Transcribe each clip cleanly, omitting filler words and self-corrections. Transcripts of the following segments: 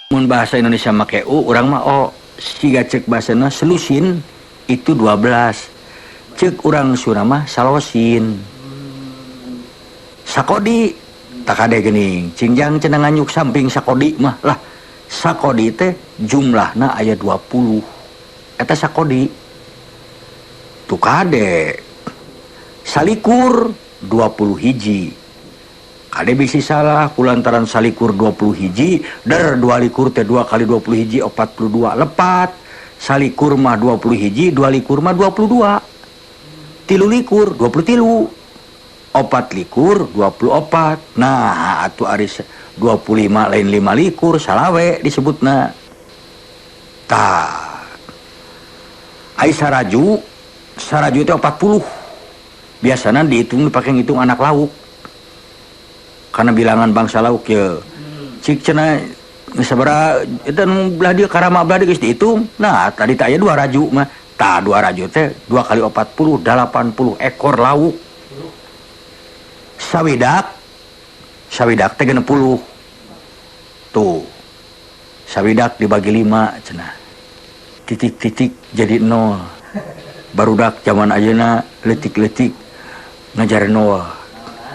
Mun bahasa Indonesia make u, urang mah o. Siga cek bahasana selusin itu 12. Cek urang Sunda mah salosin. Sakodi tak kade geuning. Cingjang cenah nganyuk samping sakodi mah lah. Sakodi teh jumlahna aya 20. Eta sakodi. Tuh kade. Salikur 20 hiji. Kade bisi salah kulantaran salikur 20 hiji der 22 teh 2 kali 20 hiji 42 lepat. Salikur mah 20 hiji, 22 mah 22. 23 23. 24 24. Nah, atuh ari 25 lain 5 likur salawe disebutna. Tah. Ai saraju, saraju teh 40. Biasana dihitung dipake ngitung anak lauk. Karena bilangan bangsa lauk ya. Cik cenah sabaraha eta nu belah dieu karama belah dieu geus dihitung. Nah, tadi teh aya 2 raju mah. Tah 2 raju teh 2 kali 40 80 ekor lauk. Sawidak, sawidak teh 60. Tuh. Sawidak dibagi 5 cenah. Titik-titik jadi 0. Barudak zaman ayeuna leutik-leutik ngajar 0.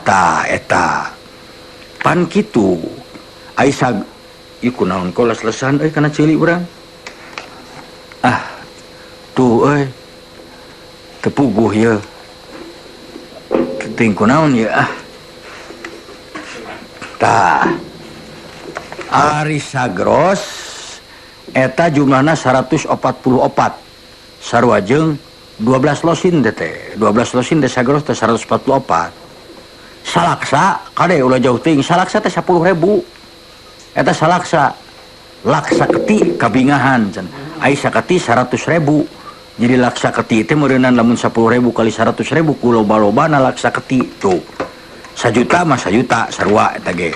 Tah eta. Pan kitu. Ai sag ieu kunaon kok les-lesan euy kana ceuli urang. Ah. Tuh euy. Teu puguh ieu. Teuing kunaon ieu ah. Tah. Ari sagros eta jumlahna 144. Sarua jeung 12 losin teh. 12 losin teh sagros teh 144. Salaksa kade ulah jauh teuing salaksa teh 10.000. Eta salaksa. Laksa keti kabingahan cenah. Ai saketi 100.000. Jadi laksa keti teh meureunnan lamun 10.000 kali 100.000 ku loba-lobana laksa keti tuh. Sajuta mah sajuta sarua eta ge.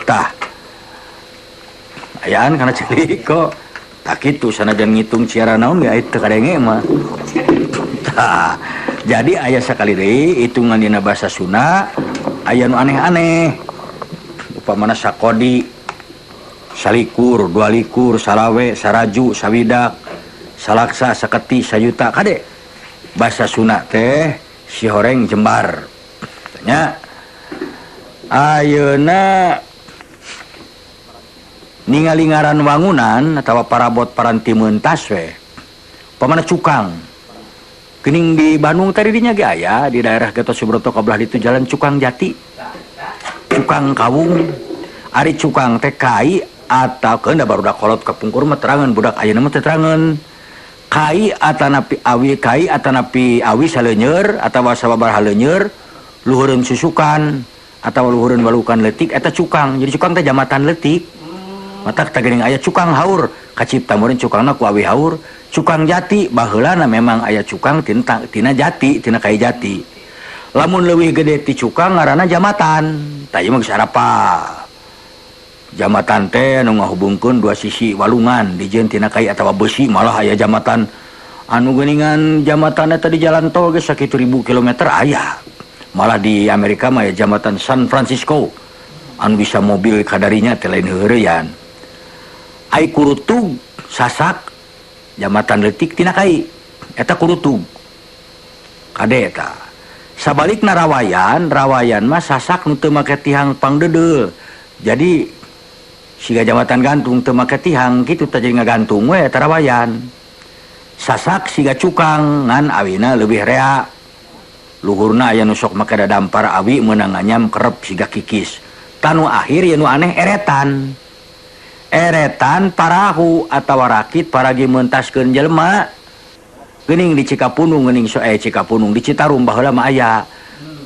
Tah. Ayaan kana ceuli kok. Tah kitu sanajan ngitung ciara naon ge teu kadenge mah. Tah. Jadi aya sakali deui hitungan dina bahasa Sunda aya nu aneh-aneh. Upamana sakodi, salikur, dualikur, salawe, saraju, sawidak, salaksa, saketi, sayuta kade. Bahasa Sunda teh si horeng jembar. Nya ayeuna ningali ngaran wangunan atawa parabot paranti mentas we. Pamana cukang. Geuning di Bandung tadi dinya ge aya di daerah Gatot Subroto ka belah ditu jalan Cukang Jati. Cukang Kawung. Ari cukang teh kai atau keun da barudak kolot kapungkur mah terangan budak ayeuna mah teu terangan. Kai atanapi awi kai atanapi awi saleuneur atawa sababaraha leuneur luhureun susukan atawa luhureun walukan leutik eta cukang. Jadi cukang teh jamatan leutik. Matak teh geuning aya cukang haur kacipta meureun cukangna ku awi haur. Cukang jati baheulana memang aya cukang tina jati tina kai jati. Lamun leuwih gede ti cukang ngaranna jamatan. Tah ieu mah geus arapa. Jamatan teh anu ngahubungkeun dua sisi walungan dijieun tina kai atawa besi malah aya jamatan anu geuningan jamatan eta di jalan tol geus sakitu ribu kilometer aya. Malah di Amerika mah aya jamatan San Francisco anu bisa mobil kadarinya teh lain heureyan. Ai kurutug sasak jamatan leutik tina kai eta kurutug kade eta. Sabalikna rawayan, rawayan mah sasak nu teu make tihang pangdedeul. Jadi siga jamatan gantung teu make tihang kitu teh jadi ngagantung we eta rawayan. Sasak siga cukang ngan awina leuwih rea. Luhurna aya nu sok make dadampar awi meunang nganyam kerep siga kikis. Tanu akhir ye nu aneh eretan. Eretan parahu atawa rakit paragi mentaskeun jelema. Geuning di Cikapundung geuning so Cikapundung di Citarum baheula mah aya.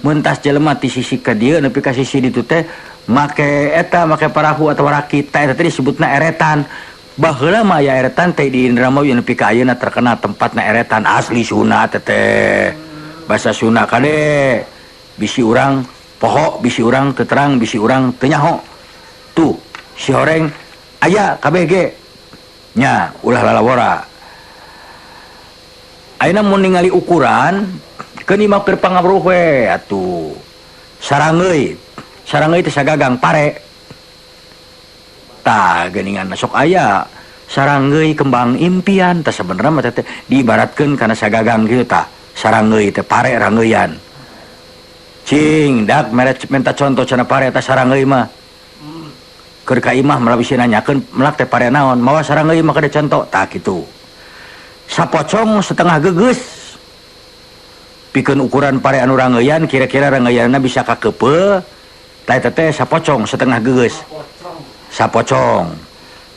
Mentas jelema ti sisi ka dieu nepi ka sisi ditu teh make eta make parahu atawa rakit tah eta teh disebutna eretan. Baheula mah aya eretan teh di Indramayu nepi ka ayeuna terkenal tempatna eretan asli Sunda teh teh. Bahasa Sunda kade bisi urang poho bisi urang teu terang bisi urang teu nyaho. Tuh si horeng aya KBG nya ulah lalawora. Ayeuna mun ningali ukuran keun imah keur pangaruh we atuh. Sarangeuy. Sarangeuy teh sagagang pare. Tah geuningan sok aya sarangeuy kembang impian tah sabenerna mah teh diibaratkeun kana sagagang kieu tah. Sarangeuy teh pare rangeuyan. Cing dak mere minta contoh cenah pare eta sarangeuy mah. Keur ka imah malah bisi nanyakeun melak teh pare naon, mawa sarangeuy mah kada contoh tah kitu. Sapocong setengah gegeus. Pikeun ukuran pare anu rangeuyan kira-kira rangeuyanna bisa kakeupeuh tah eta teh sapocong setengah gegeus. Sapocong.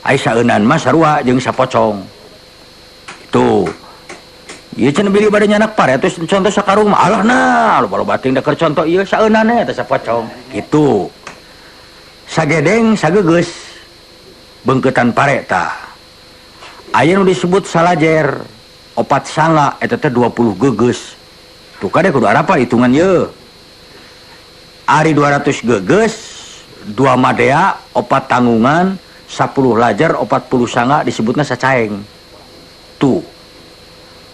Ai saeunan mah sarua jeung sapocong. Itu. Ieu cenah bilih bade nyanak pare atuh contoh sakarung mah alah na, loba-loba teuing da keur contoh ieu saeunan eta sapocong. Kitu. Sagedeng sagegeus beungkeutan pare tah. Aya nu disebut salajer opat sanga eta teh 20 gegeus. Tuh kade kudu arapa hitungan ye. Ari 200 gegeus, 2 madea, 4 tanggungan, 10 lajer, 40 sanga disebutna sacaeng. Tuh.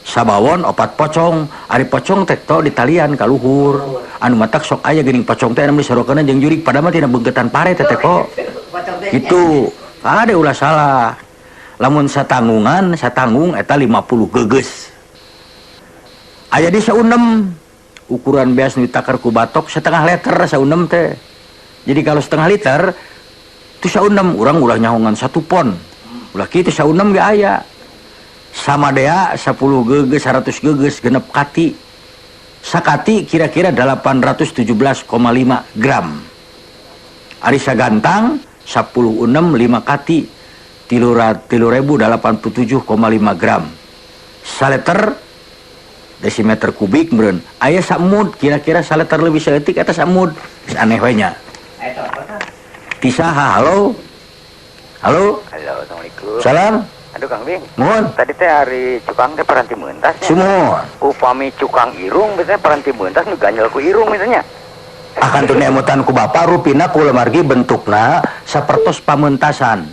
Sabawon 4 pocong, ari pocong teh to ditalian ka luhur. Anu matak sok aya geuning pocong teh anu disarokeunna jeung jurig padahal mah tina beungkeutan pare teh kok. Kitu. Kade ulah salah. Lamun satanggungan, satanggung eta 50 gegeus. Aya di saunem ukuran beas nu ditakar ku batok setengah liter saunem teh. Jadi kalau setengah liter itu saunem urang ulah nyahongan 1 pon. Ulah kitu saunem ge aya. Sama dea 10 gegeus 100 gegeus genep kati. Sakati kira-kira 817,5 gram. Ari sagantang 10 unem 5 kati 3.087,5 gram. Saliter desimeter kubik meureun. Aya samud kira-kira saliter leuwih saeutik eta samud. Geus aneh we nya. Tisaha halo. Halo. Halo, assalamualaikum. Salam. Aduh Kang Bing. Mohon. Tadi teh hari cukang teh paranti meuntas nya. Sumuhun. Upami cukang irung biasanya paranti meuntas nu ganjel ku irung misalnya. Akan teu emutan ku bapa rupina ku lemargi bentukna sapertos pameuntasan.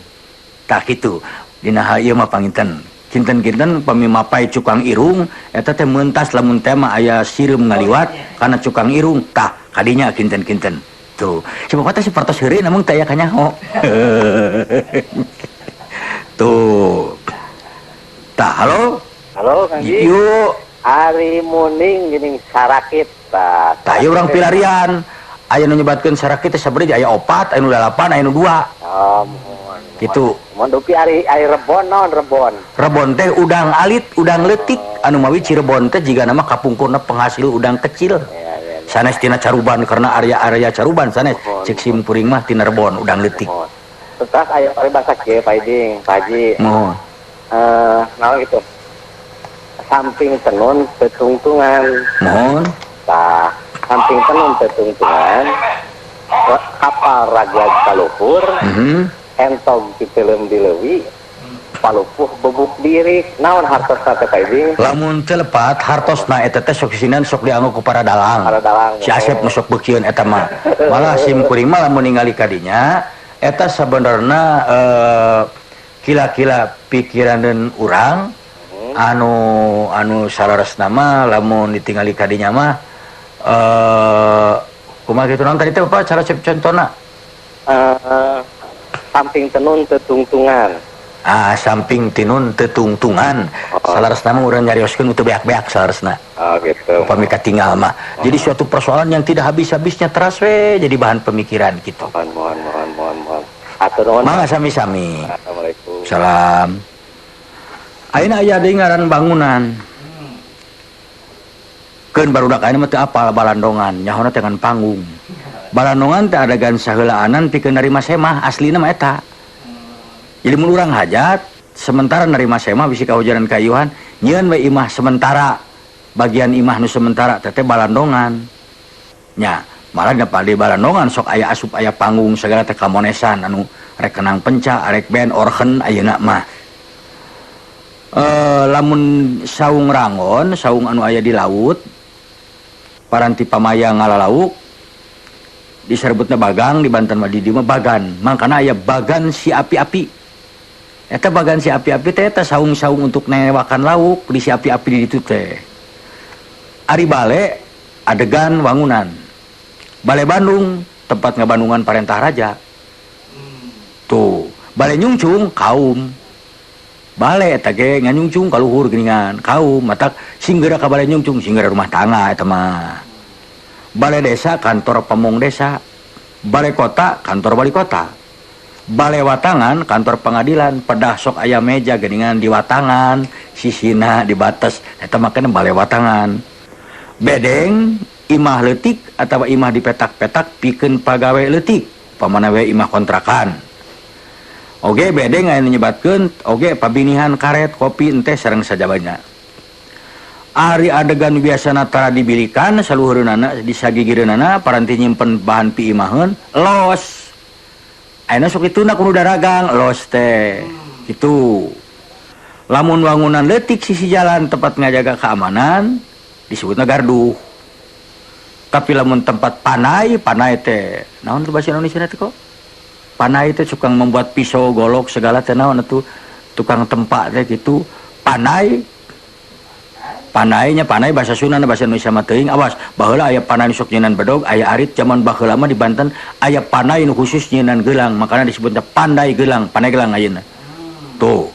Tah kitu. Dina hal ieu mah panginten. Kinten-kinten pami mapai cukang irung eta teh meuntas lamun teh mah aya sireum ngaliwat kana cukang irung tah kadinya kinten-kinten. Tuh. Si bapak teh sapertos heureuy namun teh aya kanyaho. Tuh. Tah halo. Halo Kang Ji. Yuk. Ari muning geuning sarakit tah. Tah ieu urang pilarian. Aya nu nyebatkeun sarakit teh sabaraha aya 4, aya nu 8, aya nu 2. Oh, mohon. Gitu. Mohon dupi ari ari rebon naon rebon? Rebon teh udang alit, udang leutik. Anu mawi Cirebon teh jigana mah kapungkurna penghasil udang kecil. Ya, ya, ya. Sanes tina Caruban karena area-area Caruban sanes. Mohon. Cek sim kuring mah tina rebon udang leutik. Mohon. Terus aya ari basa kieu Pak Iding, Pak Haji. Mohon. Naon gitu. Samping tenun tetungtungan. Mohon. Tah, samping tenun tetungtungan. Kapal rakyat kaluhur. Entog dipilem dileuwi palupuh bebuk diri naon hartosna teh Pak Iding? Lamun teu lepat hartosna eta teh sok sisinan sok dianggo ku para dalang. Para dalang. Si Asep nu sok beukieun eta mah. Malah sim kuring mah lamun ningali kadinya eta sabenerna kila-kila pikiraneun urang anu saleresna mah lamun ditingali kadinya mah kumaha kitu naon tadi teh Bapak cara contona? Samping tenun tetungtungan. Ah, samping tinun tetungtungan. Oh. Saleresna mah urang nyarioskeun teu beak-beak saleresna. Oh, gitu. Upami katinggal mah. Oh. Jadi suatu persoalan yang tidak habis-habisnya teras we jadi bahan pemikiran gitu. Mohon mohon mohon mohon mohon. Atur nuhun. Mangga sami-sami. Assalamualaikum. Salam. Ayeuna aya deui ngaran bangunan. Keun barudak ayeuna mah teu apal balandongan, nyahona teh ngan panggung. Balandongan teh adegan saheulaanan pikeun narima semah, aslina mah eta. Jadi mun urang hajat sementara nerima semah bisi kahujanan kayuhan, nyieun we imah sementara. Bagian imah nu sementara teh teh balandongan. Nya, malah da di balandongan sok aya asup aya panggung segala teh kamonesan anu rek kenang penca, rek band orhen ayeuna mah. Lamun saung rangon, saung anu aya di laut, paranti pamaya ngalalauk, diserbutna bagang di Banten mah di dieu mah bagan, mangkana aya bagan si api-api. Eta bagan si api-api teh eta saung-saung untuk newakan lauk di si api-api di ditu teh. Ari bale adegan wangunan. Bale Bandung tempat ngabandungan parentah raja. Tuh, bale nyungcung kaum. Bale eta ge nganyungcung ka luhur geuningan kaum matak sing geura ka bale nyungcung sing geura rumah tangga eta mah. Bale desa kantor pamong desa. Bale kota kantor wali kota. Bale watangan kantor pengadilan, pedah sok aya meja geuningan di watangan, sisina dibatas eta mah kana bale watangan. Bedeng imah leutik atawa imah dipetak-petak pikeun pagawe leutik, pamana we imah kontrakan. Oge bedeng aya nu nyebatkeun oge pabinihan karet kopi enteh sareng sajabana. Ari adegan biasana tara dibilikan saluhureunana disagigireunana paranti nyimpen bahan piimaheun los. Ayeuna sok ituna kudu daragang los teh. Kitu. Lamun wangunan leutik sisi jalan tempat ngajaga keamanan disebutna gardu. Tapi lamun tempat panai, panai teh naon teh bahasa Indonesia teh kok? Panai teh tukang membuat pisau, golok segala teh naon atuh tukang tempat teh gitu. Panai panainya panai bahasa Sunda bahasa Indonesia mah teuing awas baheula aya panai sok nyeunan bedog aya arit zaman baheula mah di Banten aya panai nu khusus nyeunan gelang makana disebutna pandai gelang panai gelang ayeuna. Tuh.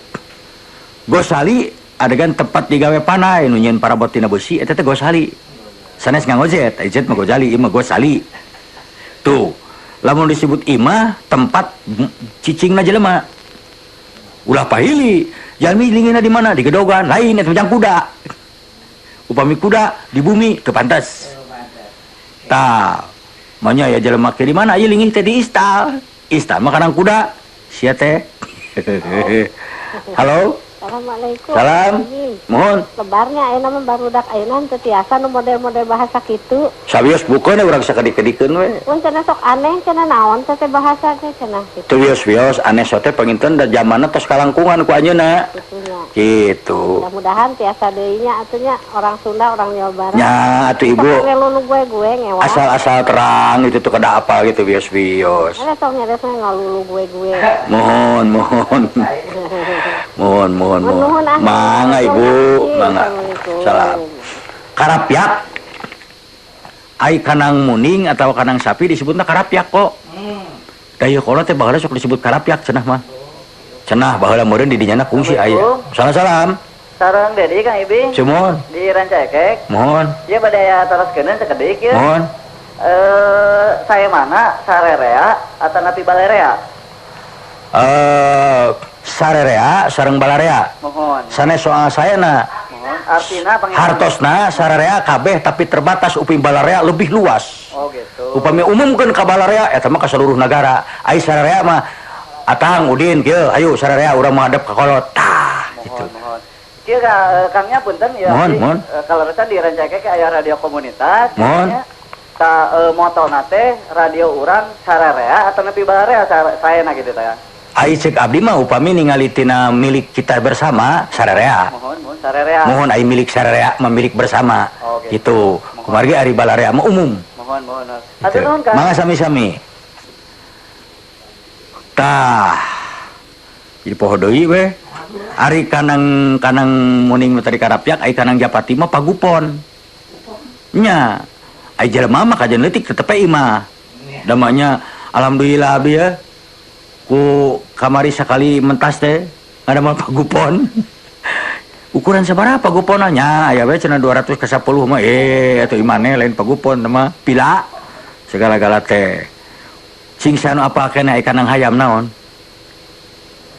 Gosali adegan tempat digawe panai nu nyieun parabot tina besi eta teh gosali. Sanes nganggo Z, Z mah gojali, imah gosali. Tuh. Lamun disebut imah tempat cicingna jelema. Ulah pahili, jalmi lingina di mana? Di gedogan, lain eta jang kuda. Upami kuda di bumi teu pantes. Tah, manya ya jelema ke di mana ieu lingih teh di istal. Istal mah kanang kuda. Sia teh. Halo. Assalamualaikum. Salam. Mohon. Lebarnya ayeuna mah barudak ayeuna teu tiasa nu model-model bahasa kitu. Sawios bukeun urang sakedik-kedikeun we. Mun cenah sok aneh cenah naon teh bahasa teh cenah kitu. Teu wios-wios aneh sote panginten da jamanna tos kalangkungan ku anjeunna. Gitu. Mudah-mudahan tiasa deui nya atuh nya orang Sunda orang Jawa Barat. Nya atuh ibu. Ngelulu gue-gue ngewa. Asal-asal terang itu tuh kada apa gitu wios-wios. Ada sok ngeresna ngalulu gue-gue. Mohon, mohon. Mohon, mohon, mohon. Mangga ibu, mangga. Salam. Karapyak. Ai kanang muning atau kanang sapi disebutna karapyak kok. Daya kolot teh baheula sok disebut karapyak cenah mah. Cenah baheula meureun di dinyana kungsi aya. Salam-salam. Sareng Dedi Kang Ibing. Sumuhun. Di Rancaekek. Mohon. Ieu bade aya taroskeun sakedik ieu. Mohon. Saya mana sarerea atanapi balerea? Sarerea sareng balarea. Mohon. Sanes soal sayana. Mohon. Artina panginten. Hartosna sararea kabeh tapi terbatas upami balarea lebih luas. Oh gitu. Upami umumkeun ka balarea eta mah ka seluruh negara. Ai sararea mah atang udin kieu ayo sararea urang menghadap ka kolot. Tah gitu. Mohon. Kieu Kangnya punten ya. Mohon, mohon. Kalau rasa di Rancaekek aya radio komunitas. Mohon. Ta motona teh radio urang sararea atanapi balarea saena gitu teh. Ai cek abdi mah upami ningali tina milik kita bersama sararea. Mohon, mohon sararea. Mohon ai milik sararea memilik bersama. Oh, gitu. Gitu. Kumargi ari balarea mah umum. Mohon, mohon. Hatur nuhun Kang. Mangga sami-sami. Tah. Jadi poho deui we. Ari kanang kanang muning tadi karapyak ai kanang japati mah pagupon. Nya. Ai jelema mah kajian leutik tetep we imah. Damanya alhamdulillah abdi ya. Ku kamari sakali mentas teh ngadamel pagupon. Ukuran sabaraha paguponna nya aya we cenah 200 ke 10 mah atuh imane lain pagupon mah pila segala-gala teh. Sing sanu apa keneh ai kanang hayam naon?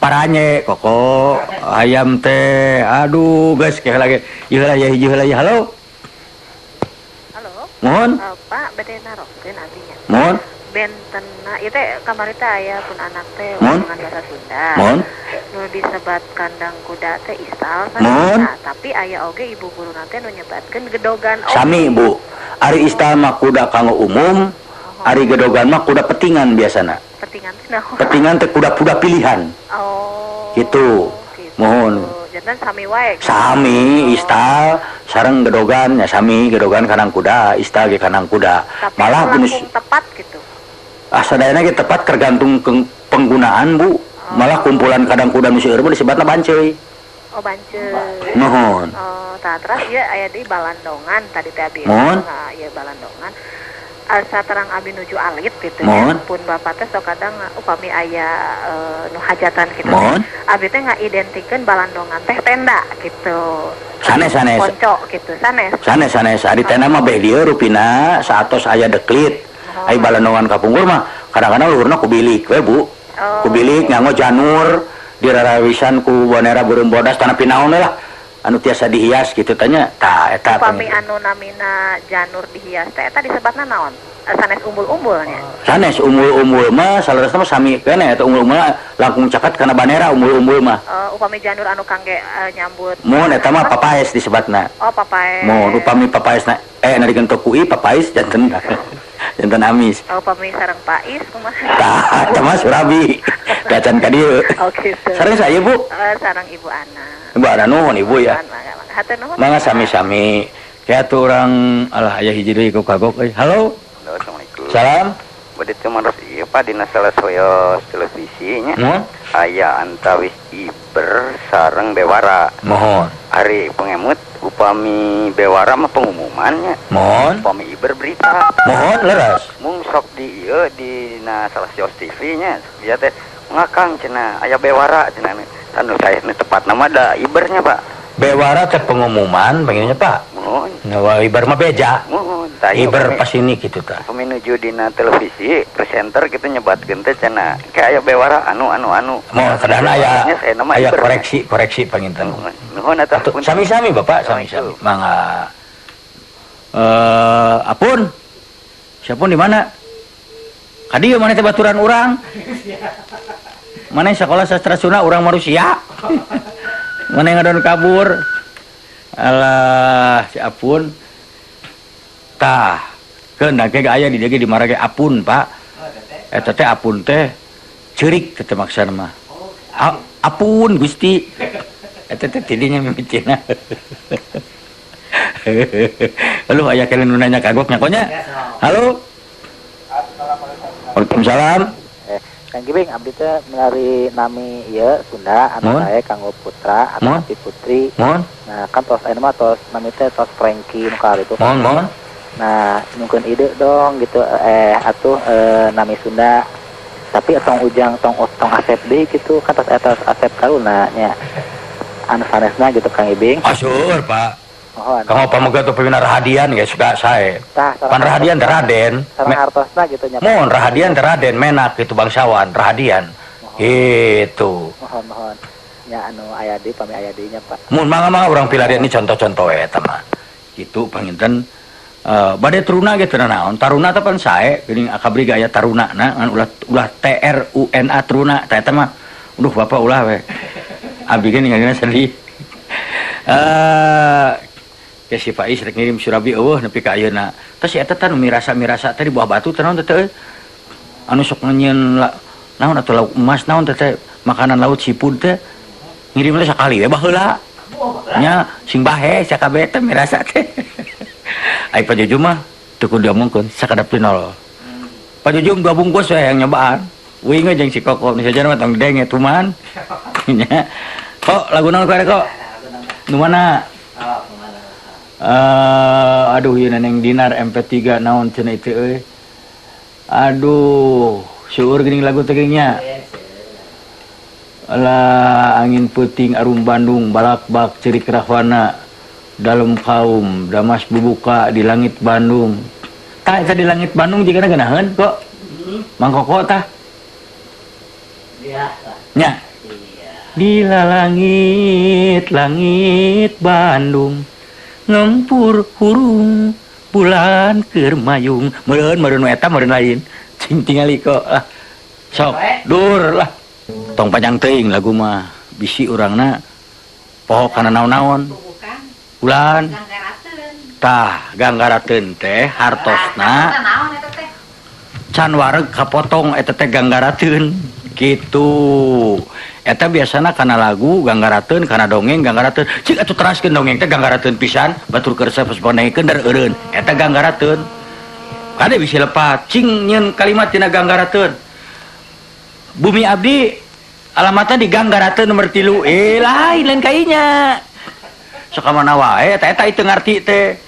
Paranye koko hayam teh aduh geus ke lagi ieu heula ya hiji heula ya halo. Halo. Mohon. Pak bade naroskeun artinya. Mohon. Bentena ieu teh kamari teh aya pun anak teh omongan bahasa Sunda. Mohon. Nu disebat kandang kuda teh istal sana, tapi aya oge ibu guru teh nu nyebatkeun gedogan. Sami Bu. Ari istal mah kuda kanggo umum, ari gedogan mah kuda petingan biasana. Petingan teh naon? Petingan teh kuda-kuda pilihan. Oh. Gitu. Gitu. Mohon. Jantan sami wae. Sami istal sareng gedogan ya sami gedogan kandang kuda, istal ge kandang kuda. Tapi malah tepat gitu. Ah sadayana ge tepat tergantung penggunaan Bu. Malah kumpulan kadang kuda nu seueur mah disebutna banceuy. Oh banceuy. Nuhun. Oh tah terus ieu aya deui balandongan tadi teh abi. Mohon. Nah, ieu balandongan. Asa terang abi nuju alit gitu ya. Pun bapak teh sok kadang upami aya nu hajatan gitu. Abi teh ngaidentikeun balandongan teh tenda gitu. Sanes sanes. Ponco gitu sanes. Sanes sanes ari tenda mah beh dieu rupina saatos aya deklit. Ai balandongan kapungkur mah kadang-kadang luhurna ku bilik we Bu. Ku bilik nganggo janur dirarawisan ku bonera burung bodas tanah pinaon lah. Anu tiasa dihias gitu tanya tah eta upami anu namina janur dihias teh eta disebatna naon? Sanes umbul-umbulnya. Sanes umbul-umbul mah saleresna mah sami keneh eta umbul-umbul langkung caket kana banera umbul-umbul mah. Upami janur anu kangge nyambut. Mun eta mah papaes disebatna. Oh, papaes. Mun upami papaesna na digentok ku i papaes janten janten amis. Oh, upami sareng pais kumaha? Tah, eta mah surabi. Dacan ka dieu. Oh, gitu. Sareng saya, Bu? Sareng Ibu Ana. Ibu Ana nuhun Ibu ya. Mangga sami-sami. Kayak tuh orang alah aya hiji deui ku kagok euy. Halo. Halo, assalamualaikum. Salam. Bade teu maros ieu Pak dina salah sawios televisi nya. Aya antawis Iber sareng Bewara. Mohon. Ari pengemut upami Bewara mah pengumumannya. Mohon. Upami Iber berita. Mohon leres. Mung sok di ieu dina salah sawios TV nya. Bieu teh ngakang cenah aya Bewara cenah. Anu saya ini tepat nama da Ibernya Pak. Bewara teh pengumuman pengennya Pak. Mohon. Nah, Iber mah beja. Mohon. Iber pas ini gitu tah. Menuju dina televisi presenter gitu nyebatkeun teh cenah kayak aya Bewara anu anu anu. Mohon kadana aya aya koreksi koreksi panginten. Nuhun atuh. Sami-sami Bapak, sami-sami. Mangga. Apun? Siapun di mana? Kadieu mana teh baturan urang? Mana yang sekolah sastra Sunda orang manusia. Mana yang ngadon kabur. Alah si Apun. Tah, keun da ge aya di dieu ge di marage Apun, Pak. Eta teh Apun teh ceurik teh maksana mah. Apun Gusti. Eta teh tidinya mimitina. Halo aya kalian nu nanya kagok nya konya. Halo. Waalaikumsalam. Kang Gibing, abdi teh melalui nami ieu Sunda anu sae kanggo putra atau putri. Mohon. Nah, kan tos ayeuna mah tos nami teh tos Franky nu kali itu. Mohon, mohon. Nah, nyungkeun ide dong gitu atuh nami Sunda. Tapi tong ujang tong tong Asep deui gitu kan tos eta Asep karuna nya. Anu sanesna gitu Kang Ibing. Asyur, Pak. Mohon. Kamu pamoga tuh pimpinan Rahadian ya suka sae. Pan Rahadian teh Raden. Sareng hartosna gitu nya. Mohon Rahadian teh Raden menak gitu bangsawan Rahadian. Gitu. Mohon mohon. Nya anu aya deui pami aya deui nya Pak. Mun mangga-mangga urang pilarian ini contoh-contoh eta mah. Gitu panginten bade truna ge teu naon. Taruna teh pan sae geuning akabri ge aya taruna na ngan ulah ulah T R U N A truna tah eta mah. Aduh bapak ulah we. Abi ge ningalina sedih. Ke si Faiz rek ngirim surabi eueuh nepi ka ayeuna. Tah si eta teh nu mirasa-mirasa teh di buah batu teh naon teh euy. Anu sok nyieun naon atuh lauk emas naon teh makanan laut seafood teh. Ngirim teh sakali we baheula. Nya sing bahe sakabeh teh mirasa teh. Ai Pak Jujum mah teu kudu diomongkeun sakadap teu nol. Pak Jujum 2 bungkus we yang nyobaan. Uing we jeung si Koko nu saja mah tong denge tuman. Nya. Kok lagu naon kok kok? Nu mana? Aduh ieu neneng Dinar MP3 naon cenah itu euy. Aduh, seueur geuning lagu teh nya. Alah angin peuting arum Bandung balak-bak cerik rahwana dalem kaum damas bubuka di langit Bandung. Tah eta di langit Bandung jigana geunaheun kok. Mang Koko tah. Biasa. Nya. Di langit langit Bandung ngempur hurung bulan keur mayung meureun meureun eta meureun lain cing tingali kok lah sok dur lah tong panjang teuing lagu mah bisi urangna poho kana naon-naon bulan tah ganggarateun teh hartosna can wareg kapotong eta teh ganggarateun gitu. Eta biasana kana lagu ganggarateun kana dongeng ganggarateun cik atuh teraskeun dongeng teh ganggarateun pisan batur keur resep panengkeun dar eureun eta ganggarateun kade bisi lepat cing nyeun kalimat tina ganggarateun bumi abdi alamatna di ganggarateun nomor 3 lain lain kainya sok mana wae eta eta itu ngarti teh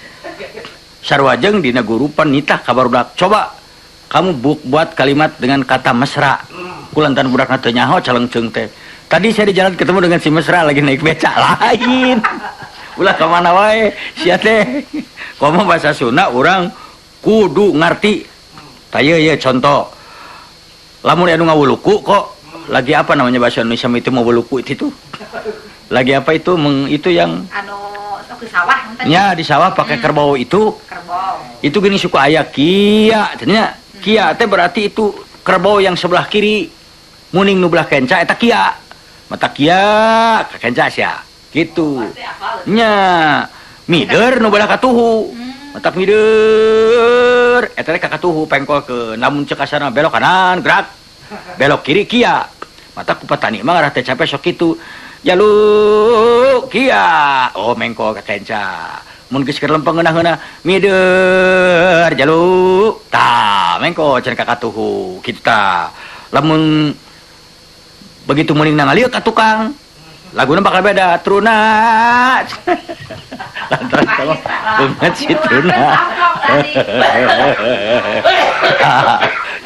Sarua jeung dina gurupan nitah ka barudak. Coba kamu buat kalimat dengan kata mesra. Kulantan budakna teu nyaho calengceung teh. Tadi saya di jalan ketemu dengan si mesra lagi naik becak lain. Ulah ka mana wae sia teh. Komo bahasa Sunda urang kudu ngarti. Tah ieu contoh. Lamun anu ngawuluku kok lagi apa namanya bahasa Indonesia itu mawuluku itu tuh. Lagi apa itu itu yang anu sok di sawah ya di sawah pakai kerbau itu. Kerbau. Itu gini suku aya kia cenah. Kia teh berarti itu kerbau yang sebelah kiri. Muning nu belah kenca eta kia. Mata kia ka kenca sia. Gitu. Nya mider nu belah katuhu. Mata mider eta teh ka katuhu pengkol ke lamun cek kasarna belok kanan gerak. Belok kiri kia. Mata ku petani mah ngarah teh capek sok kitu. Jalu kia. Oh mengkol ka kenca. Mun geus keur lempeng ngeunah-ngeunah mider jalu tah mengkol cenah ka katuhu kitu tah. Lamun begitu muning nangalieu ka tukang laguna bakal beda truna. Lantaran kamu banget si truna.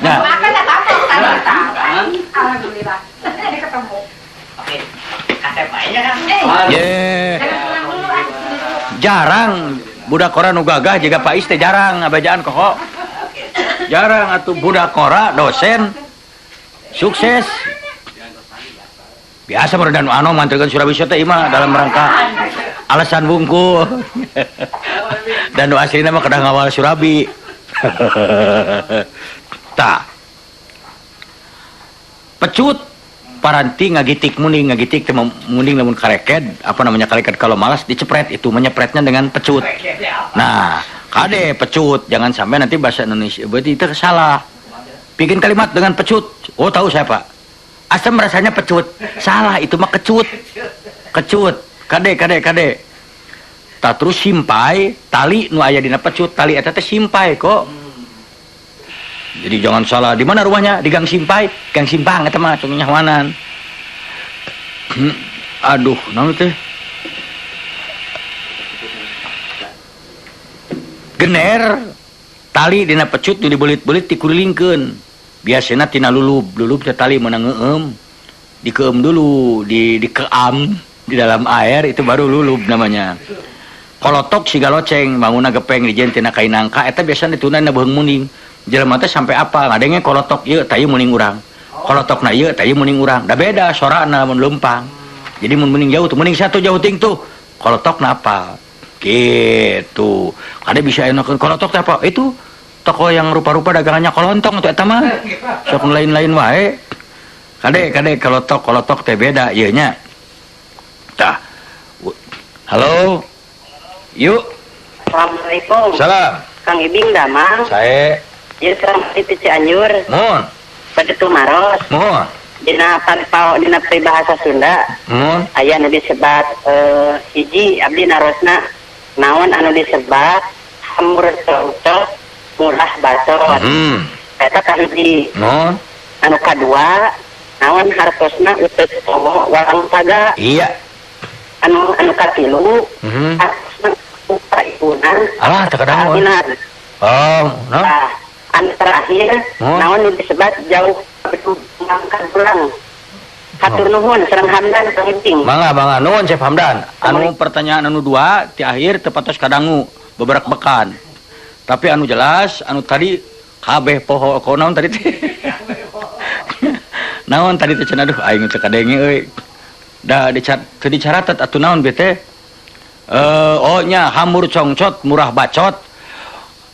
Nah, alhamdulillah ini ketemu. Oke, kasep aja kan. Jarang budak kora nu gagah jiga Pais teh jarang ngabajaan koko. Jarang atuh budak kora dosen sukses. Biasa meredan anu mantelkeun Surabaya teh imah dalam rangka alasan bungkul. Dan nu aslina mah kedah ngawal Surabi. Tah. Pecut paranti ngagitik muning ngagitik teh muning lamun kareked apa namanya kareked kalau malas dicepret itu menyepretnya dengan pecut. Nah, kade pecut jangan sampai nanti bahasa Indonesia berarti itu salah. Bikin kalimat dengan pecut. Oh, tahu saya, Pak. Asam rasanya pecut. Salah, itu mah kecut. Kecut. Kade kade kade. Tah terus simpai tali nu aya dina pecut, tali eta teh simpai kok. Jadi jangan salah. Di mana rumahnya? Di Gang Simpai, Gang Simpang eta mah tong nyahoanan. Aduh, naon teh? Gener tali dina pecut nu dibelit-belit dikurilingkeun. Biasana tina lulub, lulub teh tali meunang ngeueum. Dikeum dulu, dikeam di dalam air itu baru lulub namanya. Kolotok siga loceng, bangunna gepeng dijieun tina kain nangka eta biasana dituna na beuheung muning. Jelema teh sampai apa ngadenge kolotok ieu tah ieu muning urang. Kolotokna ieu tah ieu muning urang. Da beda sorana mun leumpang. Jadi mun muning jauh tuh muning satu jauh ting tuh. Kolotokna apa? Gitu. Kade bisa enakeun kolotok teh apa? Itu toko yang rupa-rupa dagangannya kolontong tuh eta mah. Sok lain-lain wae. Kade kade kolotok kolotok teh beda ieu nya. Tah. Halo. Yuk. Assalamualaikum. Salam. Kang Ibing damang. Sae. Ieu sareng di Cianjur. Mohon. Bade tumaros. Mohon. Dina panpao dina peribahasa Sunda. Mohon. Aya nu disebat hiji abdi narosna naon anu disebat hamur congcot murah bacot. Eta kahiji. Mohon. Anu kadua naon hartosna uteuk towo walang paga. Iya. Anu anu katilu. Hartosna upa ibunan. Alah teu kadangu. Oh, no. Nah, anu terakhir naon nu disebat jauh mangkan pulang. Hatur nuhun sareng Hamdan Kang Ibing. Mangga mangga nuhun Chef Hamdan. Anu pertanyaan anu dua ti akhir teu patos kadangu beberak bekan. Tapi anu jelas anu tadi kabeh poho ko naon tadi teh. Naon tadi teh cenah aduh aing teu kadenge euy. Da teu dicaratet atuh naon bete teh. Oh nya hamur congcot murah bacot.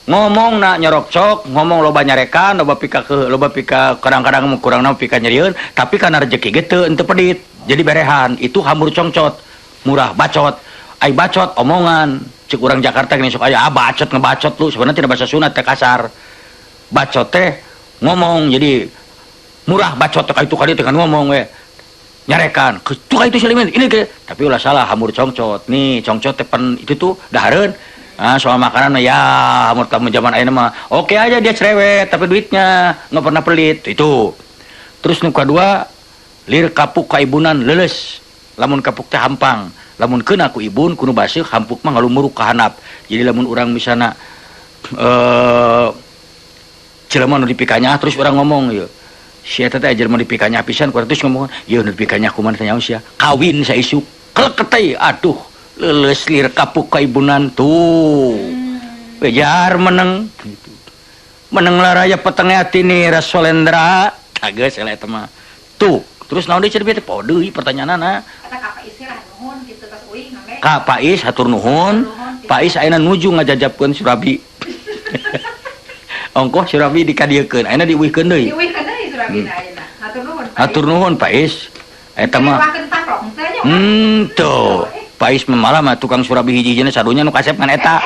Ngomong nak nyorokcok, ngomong loba nyarekan, loba pika ke, loba pika kadang-kadang kurang na pika nyerieun, tapi karena rezeki ge teu henteu pedit. Jadi berehan, itu hamur congcot, murah bacot. Ai bacot omongan, cek urang Jakarta gini sok aya ah bacot ngebacot lu, sebenarnya tidak bahasa Sunda teh kasar. Bacot teh ngomong, jadi murah bacot teh itu kali teh kan ngomong we. Nyarekan, tuh itu selimin, ini ke, tapi ulah salah hamur congcot. Nih, congcot teh pen itu tuh dahareun. Nah, soal makanan ya, hamur tamu zaman ayeuna mah oke aja dia cerewet, tapi duitnya nggak pernah pelit itu. Terus nu kadua, lir kapuk kaibunan leuleus. Lamun kapuk teh hampang, lamun keuna ku ibun kunu baseuh hampuk mah ngalumuruk ka handap. Jadi lamun urang misalna Jelema nu dipikanya terus urang ngomong ieu. Si eta teh jelema dipikanya pisan ku terus ngomong, "Ieu nu dipikanya kumaha teh nyaho sia? Kawin saisuk." Keleketei aduh, leuleus lir kapuk kaibunan tuh. Bejar meneng gitu. Meneng laraya petenge atine Rasolendra. Geus eta mah. Tuh, terus naon deui cenah teh poho deui pertanyaanana. Eta ka Pak Is lah nuhun kitu tos uing name. Ka Pak Is hatur nuhun. Pak Is ayeuna nuju ngajajabkeun surabi. Ongkoh surabi dikadiekeun, ayeuna diuihkeun deui. Diuihkeun deui surabina ayeuna. Hatur nuhun Pak. Hatur nuhun Pak Is. Eta mah tuh. Pak Is malah mah tukang surabi hiji-hijina sadunya nu kasep ngan eta.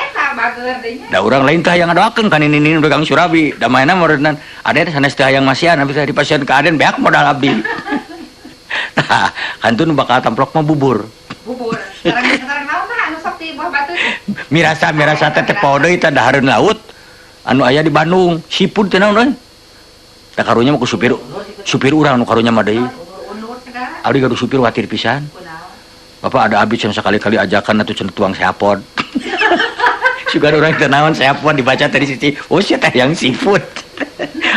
Da urang lain teh hayang ngadoakeun kan ini tukang surabi. Da maena meureunnan aden sanes teh hayang masihan abdi teh dipasihan ka aden beak modal abdi. Tah, kantun bakal tamplok mah bubur. Bubur. Sareng naon tah anu sok di buah batu? Mirasa teh teh poho deui teh dahareun laut anu aya di Bandung. Siput teh naon euy? Tah karunya mah ku supir supir urang nu karunya mah deui. Abdi gaduh supir watir pisan. Bapak ada abdi cenah sakali-kali ajakan atuh cenah tuang seapod. Sugan urang teh naon seapod dibaca tadi sisi. Oh sia teh yang seafood.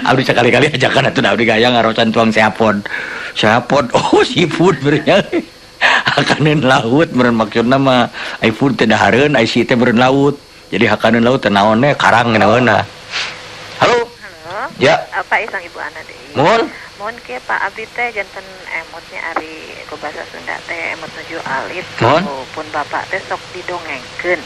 Abdi sakali-kali ajakan atuh abdi gaya ngarosan tuang seapod. Seapod oh seafood berenya. Hakaneun laut meureun maksudna mah ai food teh dahareun ai si teh meureun laut. Jadi hakaneun laut teh naon we karang naonna. Halo. Halo. Ya. Pak Isang Ibu Ana deui. Mohon. Mohon ke Pak abdi teh janten emotnya ari ku bahasa Sunda teh emot nuju alit pun bapak teh sok didongengkeun.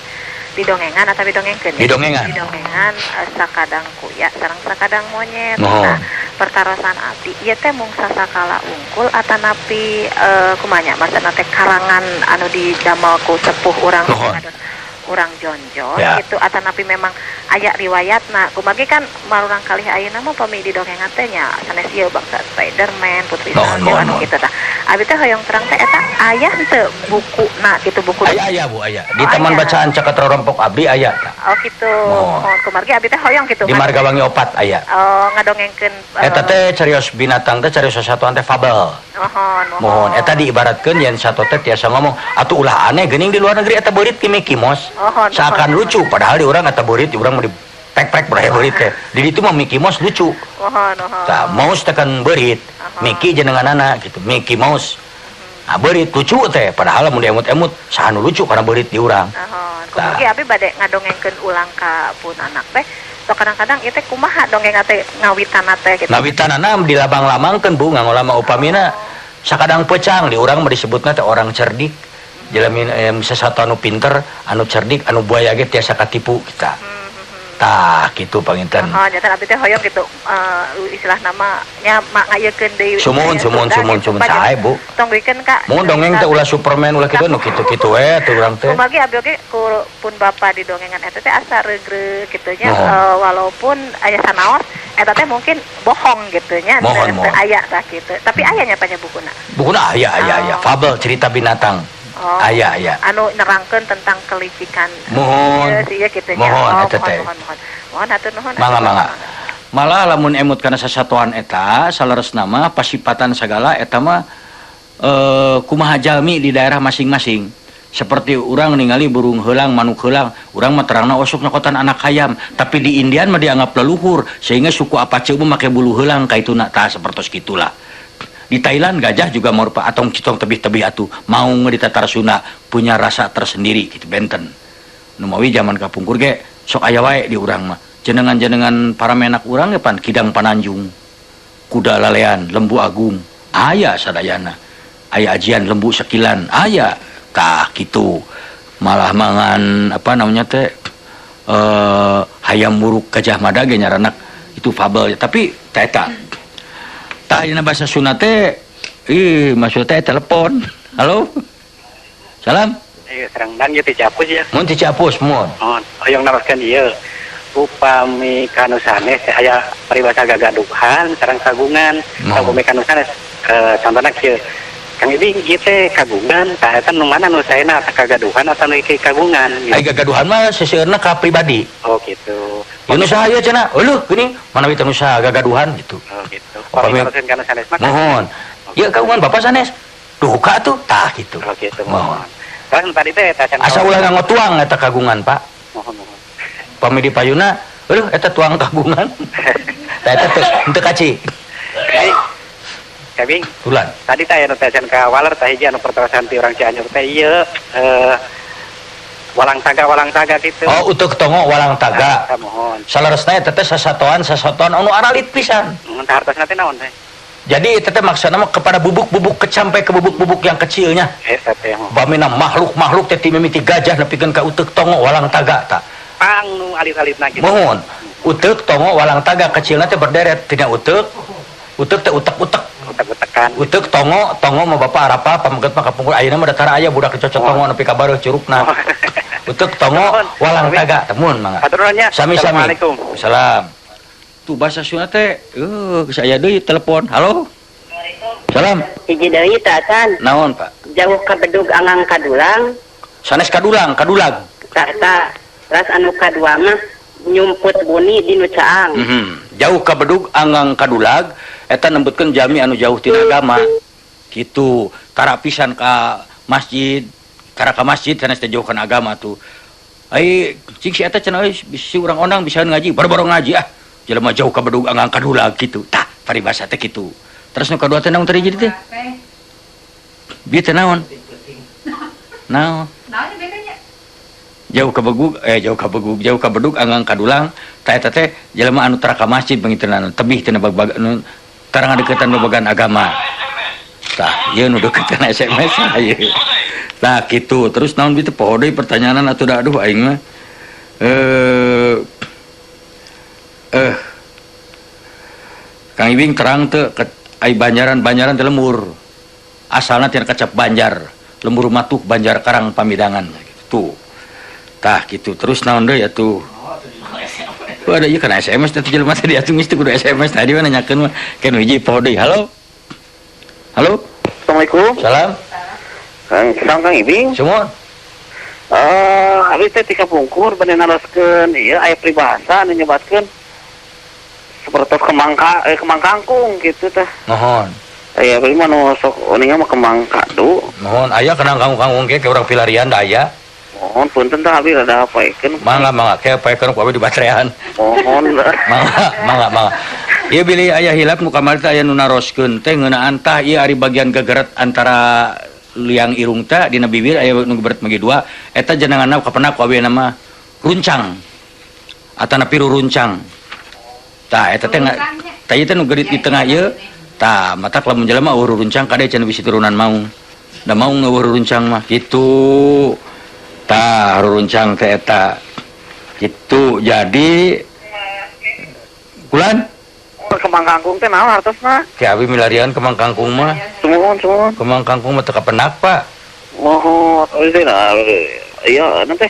Didongengan atau didongengkeun? Didongengan. Didongengan sakadang kuya sareng sakadang monyet. Nah, pertarosan abdi ieu teh mung sasakala ungkul atanapi kumanya maksudna teh karangan anu didamel ku sepuh urang urang jonjon ya. Gitu atanapi memang aya riwayatna kumagi kan marurang kalih ayeuna mah pami didongengan teh nya sanes ieu bangsa Spiderman Putri Salju anu kitu tah abdi teh hoyong terang teh eta aya henteu bukuna kitu buku aya bu aya di taman bacaan Caket Rorompok abdi aya oh kitu mohon kumargi abdi teh hoyong kitu di Margawangi 4 aya oh ngadongengkeun eta teh carios binatang teh carios sasatuan teh fabel mohon eta diibaratkeun yen sato teh tiasa ngomong atuh ulah aneh geuning di luar negeri eta beurit ki Mickey Mouse seakan lucu padahal di urang eta beurit di urang mah di pek-pek beraya beurit teh di ditu mah Mickey Mouse lucu tah mouse teh kan beurit Mickey jenenganana gitu Mickey Mouse nah beurit lucu teh padahal mun diemut-emut saha nu lucu karena beurit di urang kumargi abdi bade ngadongengkeun ulang ka pun anak teh sok kadang-kadang ieu teh kumaha dongeng teh ngawitanna teh kitu ngawitanana dilabang-lamangkeun Bu nganggo lama upamina sakadang pecang di urang mah disebutna teh orang cerdik jelemi sesuatu anu pinter anu cerdik anu buaya ge tiasa katipu kita tah kitu panginten oh janten abdi teh hoyong kitu istilah nama nya ngayekeun deui sumuhun sae Bu tong bikeun ka mun dongeng teh ulah Superman ulah kitu nu kitu-kitu we tuh urang teh kumargi abdi oge ku pun bapa di dongengan eta teh asa regreg kitu nya walaupun aya sanaos eta teh mungkin bohong gitu nya teu aya tah kitu tapi aya nya panya bukuna bukuna aya fabel cerita binatang Oh, aya anu nerangkeun tentang kelicikan. Mohon. Ieu kitu nya. Mohon eta teh. Mohon hatur nuhun. Mangga. Malah lamun emut kana sasatuan eta saleresna mah pasipatan sagala eta mah kumaha jalmi di daerah masing-masing. Seperti urang ningali burung heulang, manuk heulang, urang mah terangna osok nyokotan anak hayam, tapi di Indian mah dianggap leluhur sehingga suku Apache mah make bulu heulang ka ituna tah sapertos kitulah. Di Thailand gajah juga merupakan atong citong tebih-tebih atuh maung di Tatar Sunda punya rasa tersendiri gitu benten. Nu mawi zaman kapungkur ge sok aya wae di urang mah. Jenengan-jenengan para menak urang ge pan Kidang Pananjung, Kuda Lalean, Lembu Agung, aya sadayana. Aya ajian Lembu Sekilan, aya tah kitu. Malah mangan apa namanya teh hayam buruk Gajah Mada ge nyaranak itu fabel tapi teh eta. Tah ayeuna bahasa Sunda teh ih maksud teh telepon. Halo. Salam. Ieu sareng dan ieu ti Ciapus ya. Mun ti Ciapus mun. Mun hoyong naroskeun ieu. Upami kanu sanes aya paribasa gagaduhan sareng kagungan. Upami kanu sanes contohna kieu. Kang Ibing ieu teh kagungan, tah eta nu mana nu saena kagaduhan atau nu kagungan gitu. Ai gagaduhan mah seseueurna ka pribadi. Oh gitu. Ieu nu saha ieu cenah? Euleuh geuning manawi teh nu saha gagaduhan gitu. Oh gitu. Upami kanu sanes mah. Mohon. Ieu kagungan bapak sanes. Duka tuh tah gitu. Oh gitu. Mohon. Kan tadi teh eta asa ulah nganggo tuang eta kagungan, Pak. Mohon. Pami di payuna, aduh eta tuang kagungan. Tah eta teu henteu kaci. Kabing. Ulan. Tadi teh aya nu teh ka waler teh hiji anu pertarosan ti urang Cianjur teh ieu walang taga gitu. Oh, uteuk tongo walang taga. Tah mohon. Saleresna eta teh sasatoan anu aralit pisan. Mun tah hartosna teh naon teh? Jadi itu teh maksudna mah kepada bubuk-bubuk sampai ke bubuk-bubuk yang kecilnya. Eta teh. Bamina makhluk-makhluk teh ti mimiti gajah nepikeun ka uteuk tongo walang taga tah. Pang nu alit-alitna kitu. Mohon. Uteuk tongo walang taga kecilna teh berderet tina uteuk. Uteuk teh utek-utek. Utek-utekan. Uteuk tongo, tongo mah bapak arapa pameget mah kapungkur ayeuna mah datara aya budak dicocok tongo nepi ka bareuh curugna. Uteuk tongo walang taga temun mangga. Hatur nuhun nya. Sami-sami. Assalamualaikum. Salam. Tuh bahasa Sunda teh geus aya deui telepon. Halo. Salam. Hiji deui teh acan. Naon, Pak? Jauh ka bedug anggang kadulang. Sanes kadulang, kadulag. Tah eta. Terus anu kadua mah nyumput buni di nu caang. Jauh ka bedug anggang kadulag eta nembutkeun jami anu jauh tina agama. Kitu, tara pisan ka masjid, tara ka masjid sanes teh jauh kana agama tuh. Ai cing si eta cenah euy si urang ondang bisa ngaji, boro-boro ngaji ah. Jelema jauh ka bedug anggang kadulag kitu. Tah, paribasa teh kitu. Terus nu kadua teh naon tadi jadi teh? Bieu teh naon? Naon? Naon bedanya? Jauh ka begug, jauh ka begug, jauh ka bedug anggang kadulang, tah eta teh jelema anu tara ka masjid pangitunan tebih tina bag-bag anu tara ngadeukeutan babagan agama. Tah, ieu nu deukeut kana SMS ieu. Tah kitu. Terus naon bieu teh poho deui pertanyaanan atuh da aduh aing mah. Kang Ibing terang teu ai Banjaran teh lembur. Asalna tina kecap Banjar, lembur matuh Banjar Karang Pamidangan gitu. Tah gitu. Terus naon deui atuh? Oh, ada ieu kana SMS teh jelema teh diatung geus teu kudu SMS tadi mah nanyakeun mah. Ken hiji poho deui. Halo. Halo. Assalamualaikum. Salam. Kang Kang Ibing. Sumur. Abi teh tika pungkur bade naroskeun ieu aya peribahasa anu nyebatkeun sapertos kemang kemang kangkung gitu teh. Mohon. Aya abdi mah nu sok uninga mah kemang kadu. Mohon aya kenang kangkung-kangkung ge ke urang pilarian da aya. Mohon punten tah abdi rada paekeun. Mangga mangga ke paekeun ku abdi di baterean. Mohon. Mangga mangga mangga. Ieu bilih aya hilap nu kamari teh aya nu naroskeun teh ngeunaan tah ieu ari bagian gegeret antara liang irung teh dina bibir aya nu geberet magi dua eta jenenganna kapenak ku abdi nama runcang atanapi ruruncang. Tah eta teh tah ieu teh nu gerit di tengah ieu tah matak lamun jelema eueuh ruruncang kade cenah bisi turunan maung. Da maung eueuh ruruncang mah kitu. Tah ruruncang teh eta kitu. Jadi kulan kemang kangkung teh naon hartosna? Ki abi milarian kemang kangkung mah. Sumuhun sumuhun. Kemang kangkung mah teu kapenak, Pak. Mohon, oh nah, iya nanti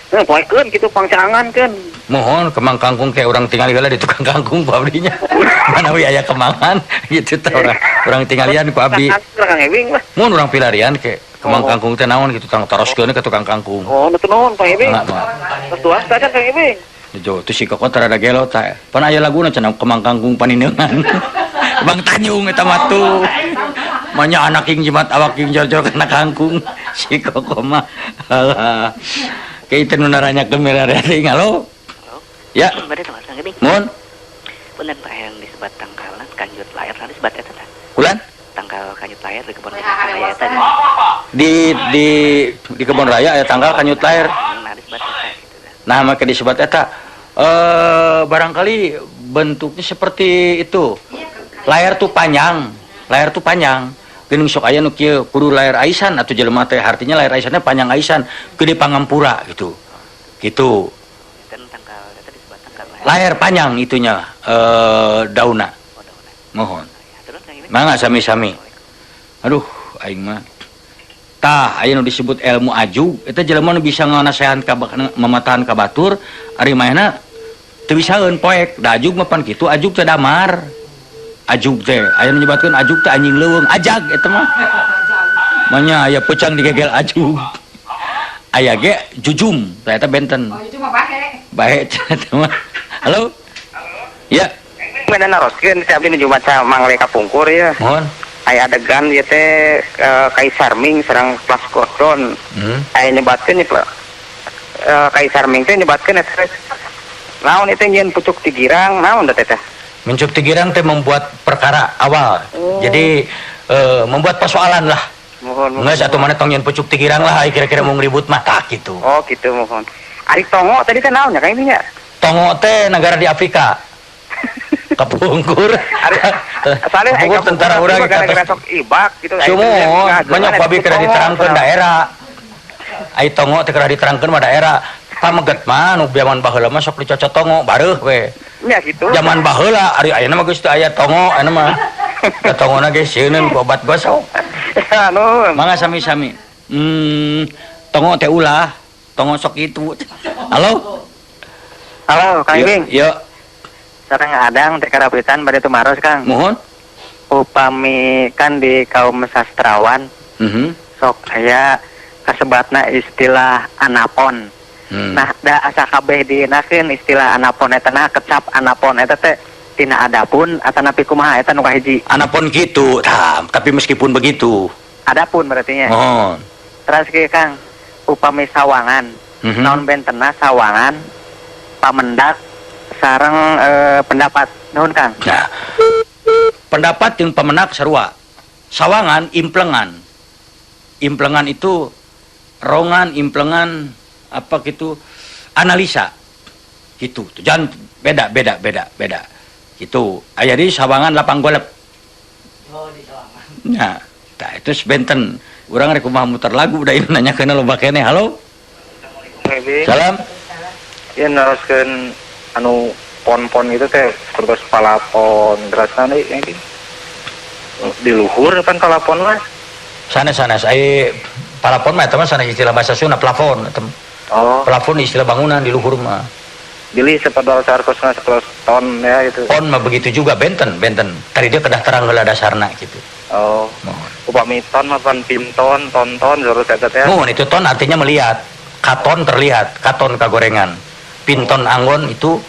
nah, poekeun kitu pangcangan keun. Mohon kemang kangkung kayak urang tingali heula di tukang kangkung ku abdinya. Manawi aya kemangan gitu tah urang tinggalian ku abdi. Kang Ebing lah. Mun urang pilarian ke kemang kangkung teh naon kitu tang taroskeun ka tukang kangkung. Oh, nutur nuhun Kang Ebing. Terus tuas teh Kang Ebing. Jo, tu si kokot rada gelo tah. Pan aya laguna cenah kemang kangkung panineungan. Bang Tanjung eta mah tuh. Manya anak ing jimat awak ing jor-jor kana kangkung. Si koko mah. Alah. Kayak itu nu naranyakeun milarian deui. Halo. Ya. Bade tawas Kang Ibing. Mun. Punten Pak yang disebut tangkalan kanjut layar tadi disebut eta tah. Kulan? Tangkal kanjut layar di kebun raya eta. Di kebun raya aya tangkal kanjut layar. Nah disebut eta gitu tah. Nah maka disebut eta barangkali bentuknya seperti itu. Layar tuh panjang, layar tuh panjang. Geuning sok aya nu kieu kudu layar aisan atuh jelema teh artinya layar aisannya panjang aisan gede pangampura gitu. Gitu. Layar panjang itunya dauna. Mohon. Mangga sami-sami. Aduh, aing mah. Tah, aya nu disebut ilmu ajug eta jelema nu bisa nganasehan ka mamatahan ka batur ari maehna teu bisaeun poek. Da ajug mah pan kitu, ajug teh damar. Ajug teh aya nu nyebatkeun ajug teh anjing leuweung, ajag eta mah. Manya aya peucang digegel ajug. Aya ge jujum, tah eta benten. Oh, jujum mah bahe. Bahe eta mah. Halo. Ya. Bade naroskeun si abdi nuju maca Mangle Kapungkur ya. Mohon. Aya adegan ieu teh Kaisar Ming sareng Flash Gordon. Aya nyebatkeun Kaisar Ming teh nyebatkeun eta Naon itu nyieun pucuk tigirang, naon da teh? Mencuk tigirang teh membuat perkara awal. Oh. Jadi membuat persoalan lah. Mohon. Geus atuh maneh tong nyieun pucuk tigirang lah, kira-kira mau ngeribut mah tah gitu. Oh, gitu mohon. Ari Tongo tadi teh naon nya Kang Ibing nya? Tongo teh negara di Afrika. Kapungkur. Kapungkur tentara urang gara-gara sok ibak gitu. Sumuhun, banyak babi kena diterangkeun daerah. Ai Tongo teh kena diterangkeun mah daerah. Pameget mah nu zaman baheula mah sok dicocot Tongo bareuh we. Nya kitu. Zaman baheula ari ayeuna mah geus teu aya Tongo ayeuna mah. Da tongona ge sieuneun ku obat gosok. Nuhun. Mangga sami-sami. Tongo teh ulah, Tongo sok itu. Halo. Halo, Kang Ibing. Yo. Sareng Adang teh karapitan bade tumaros, Kang. Mohon. Upami kan di kaum sastrawan. Sok aya kasebatna istilah anapon. Nah, da asa kabeh dienakeun istilah anapon eta nah kecap anapon eta teh tina adapun atanapi kumaha eta nu kahiji. Anapon kitu, tah, tapi meskipun begitu. Adapun berarti nya. Mohon. Terus kieu Kang, upami sawangan. Naon bentena sawangan pamendak sareng pendapat. Nuhun Kang. Nah, pendapat jeung pamendak sarua. Sawangan implengan. Implengan itu rongan, implengan apa gitu, analisa gitu. Jangan beda gitu. Aya di sawangan lapang golep. Oh, di sawangan. Nah, tah itu benten. Urang rek kumaha muter lagu da ieu nanyakeun loba keneh. Halo. Assalamualaikum. Salam. Ieu naroskeun anu pon-pon gitu teh terus palapon terasna deui di luhur kan palapon mah. Sanes-sanes ai palapon mah eta mah sanes istilah bahasa Sunda plafon eta. Oh. Plafon istilah bangunan di luhur mah. Bili sepadal sarkosna sekelas ton ya gitu. Pon mah begitu juga benten. Tadi dia kedah terang heula dasarna gitu. Oh. Mohon. Upami ton mah pan pinton, tonton jurus eta teh. Mohon itu ton artinya melihat. Katon terlihat, katon kagorengan. Pinton anggon itu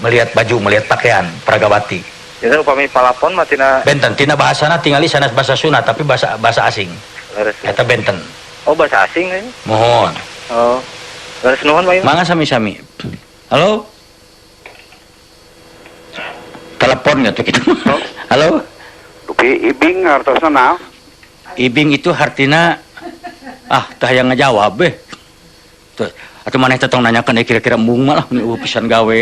melihat baju, melihat pakaian, pragawati. Jadi upami palapon mah tina benten, tina bahasana tingali sanes bahasa Sunda tapi bahasa asing. Eta benten. Oh, bahasa asing eh? Mohon. Oh. Leres nuhun Pak. Mangga sami-sami. Halo. Telepon enggak tuh gitu. Oh. Halo. Dupi Ibing artosna naon? Ibing itu hartina tah yang ngejawab beh. Tuh, atuh maneh teh tong nanyakeun kira-kira embung mah lah eueuh pisan gawe.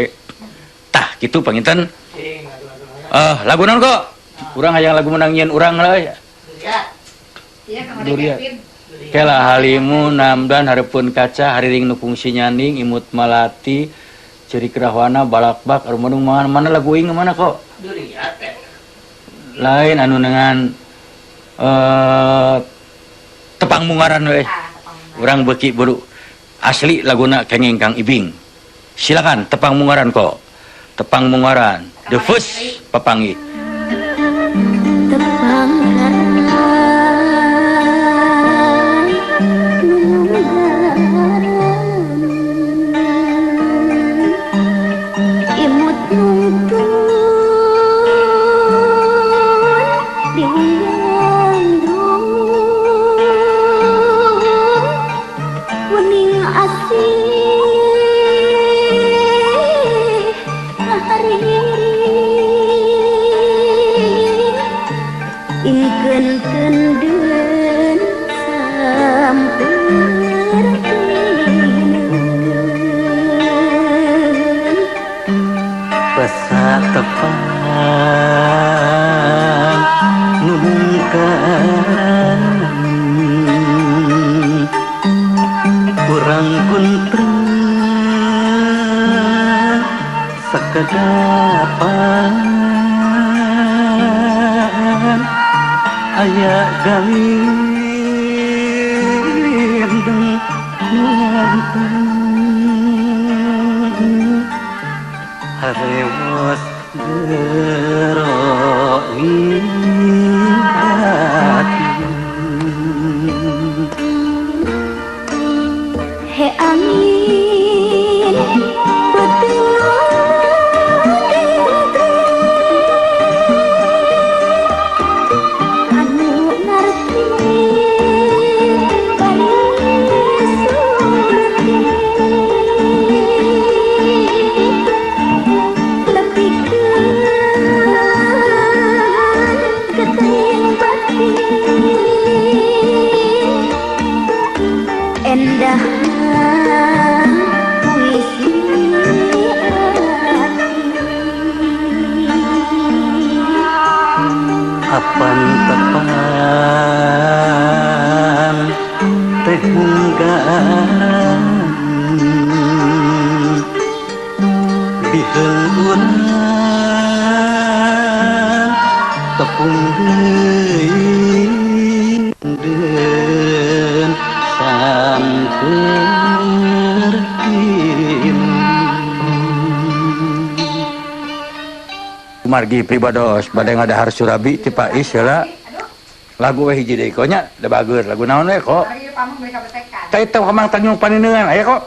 Tah kitu panginten. Lagu naon kok? Urang hayang lagu menang nyieun urang lah. Iya, Kang Kevin. Kela halimu namdan hareupeun kaca hariring nu fungsi nyaning imut malati ceurik rahwana balakbak arumandung mana lagu aing mana kok? Duriat teh. Lain anu dengan tepang mungaran we. Urang beuki buru asli laguna kenging Kang Ibing. Silakan tepang mungaran kok. Tepang mungaran the first papangi. Tepang imut nuntun diunggandung wening asih ingkeun kendeun sampeurkeun pesak tepang nungkan kurang kuntra sakedapan aya galindeng nuanteng harewos gero ngati. He angin peuting Apan tepang teh munggaran biheul urang tepung deui deun samper Margi pribados bade ngadahar surabi ti Pak Is heula lagu we hiji deui ko nya da bager lagu naon we kok tah eta Kemang Tanjung Panineungan aya kok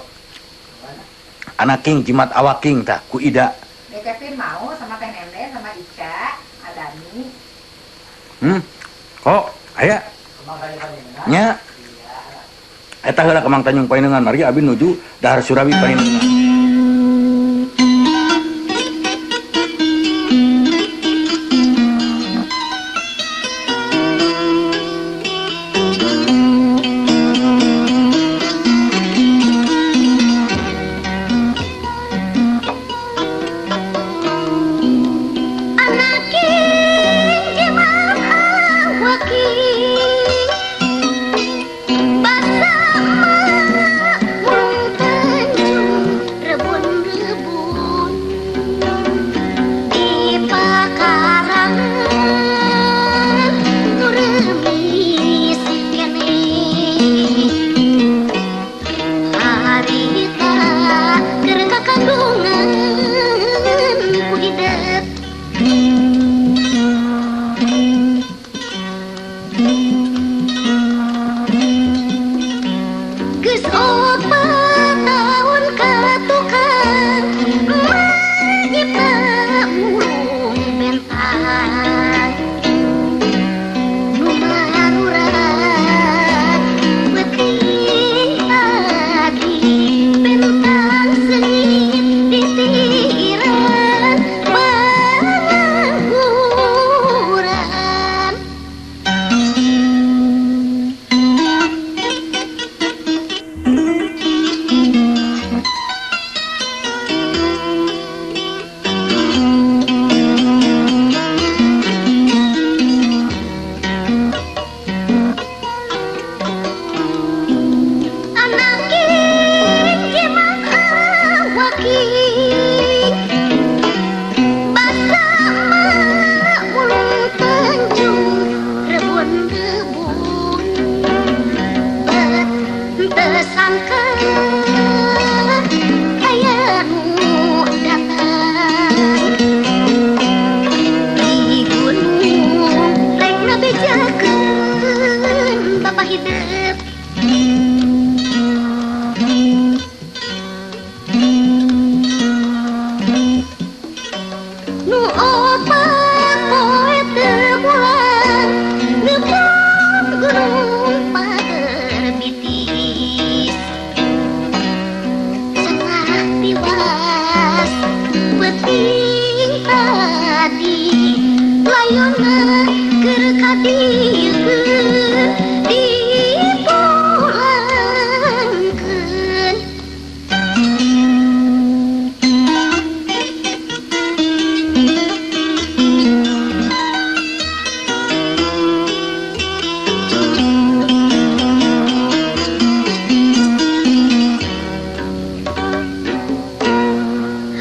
anak king jimat awaking tah ku Ida. Dek Kevin mau sama Teh Nene sama Ica Adani. Kok aya nya eta heula Kemang Tanjung Panineungan margi abi nuju dahar surabi Panineungan.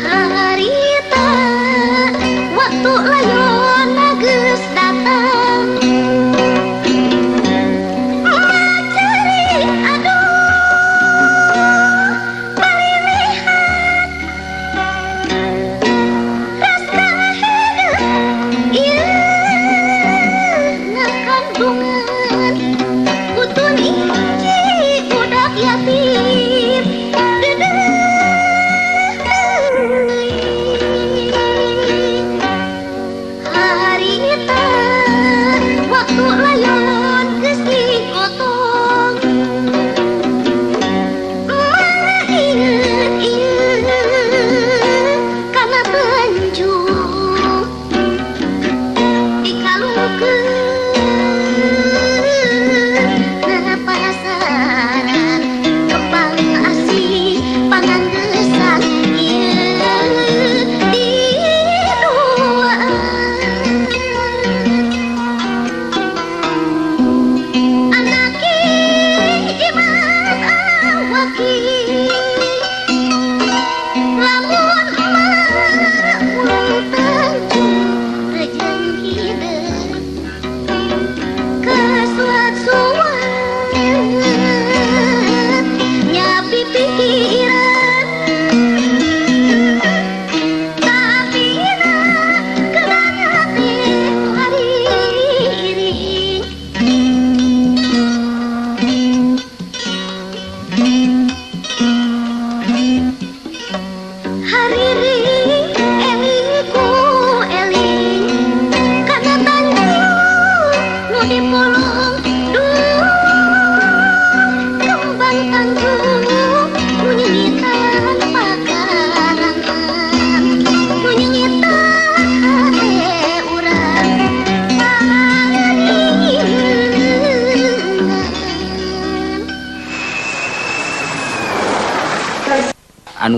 Harita waktu layon geus datang.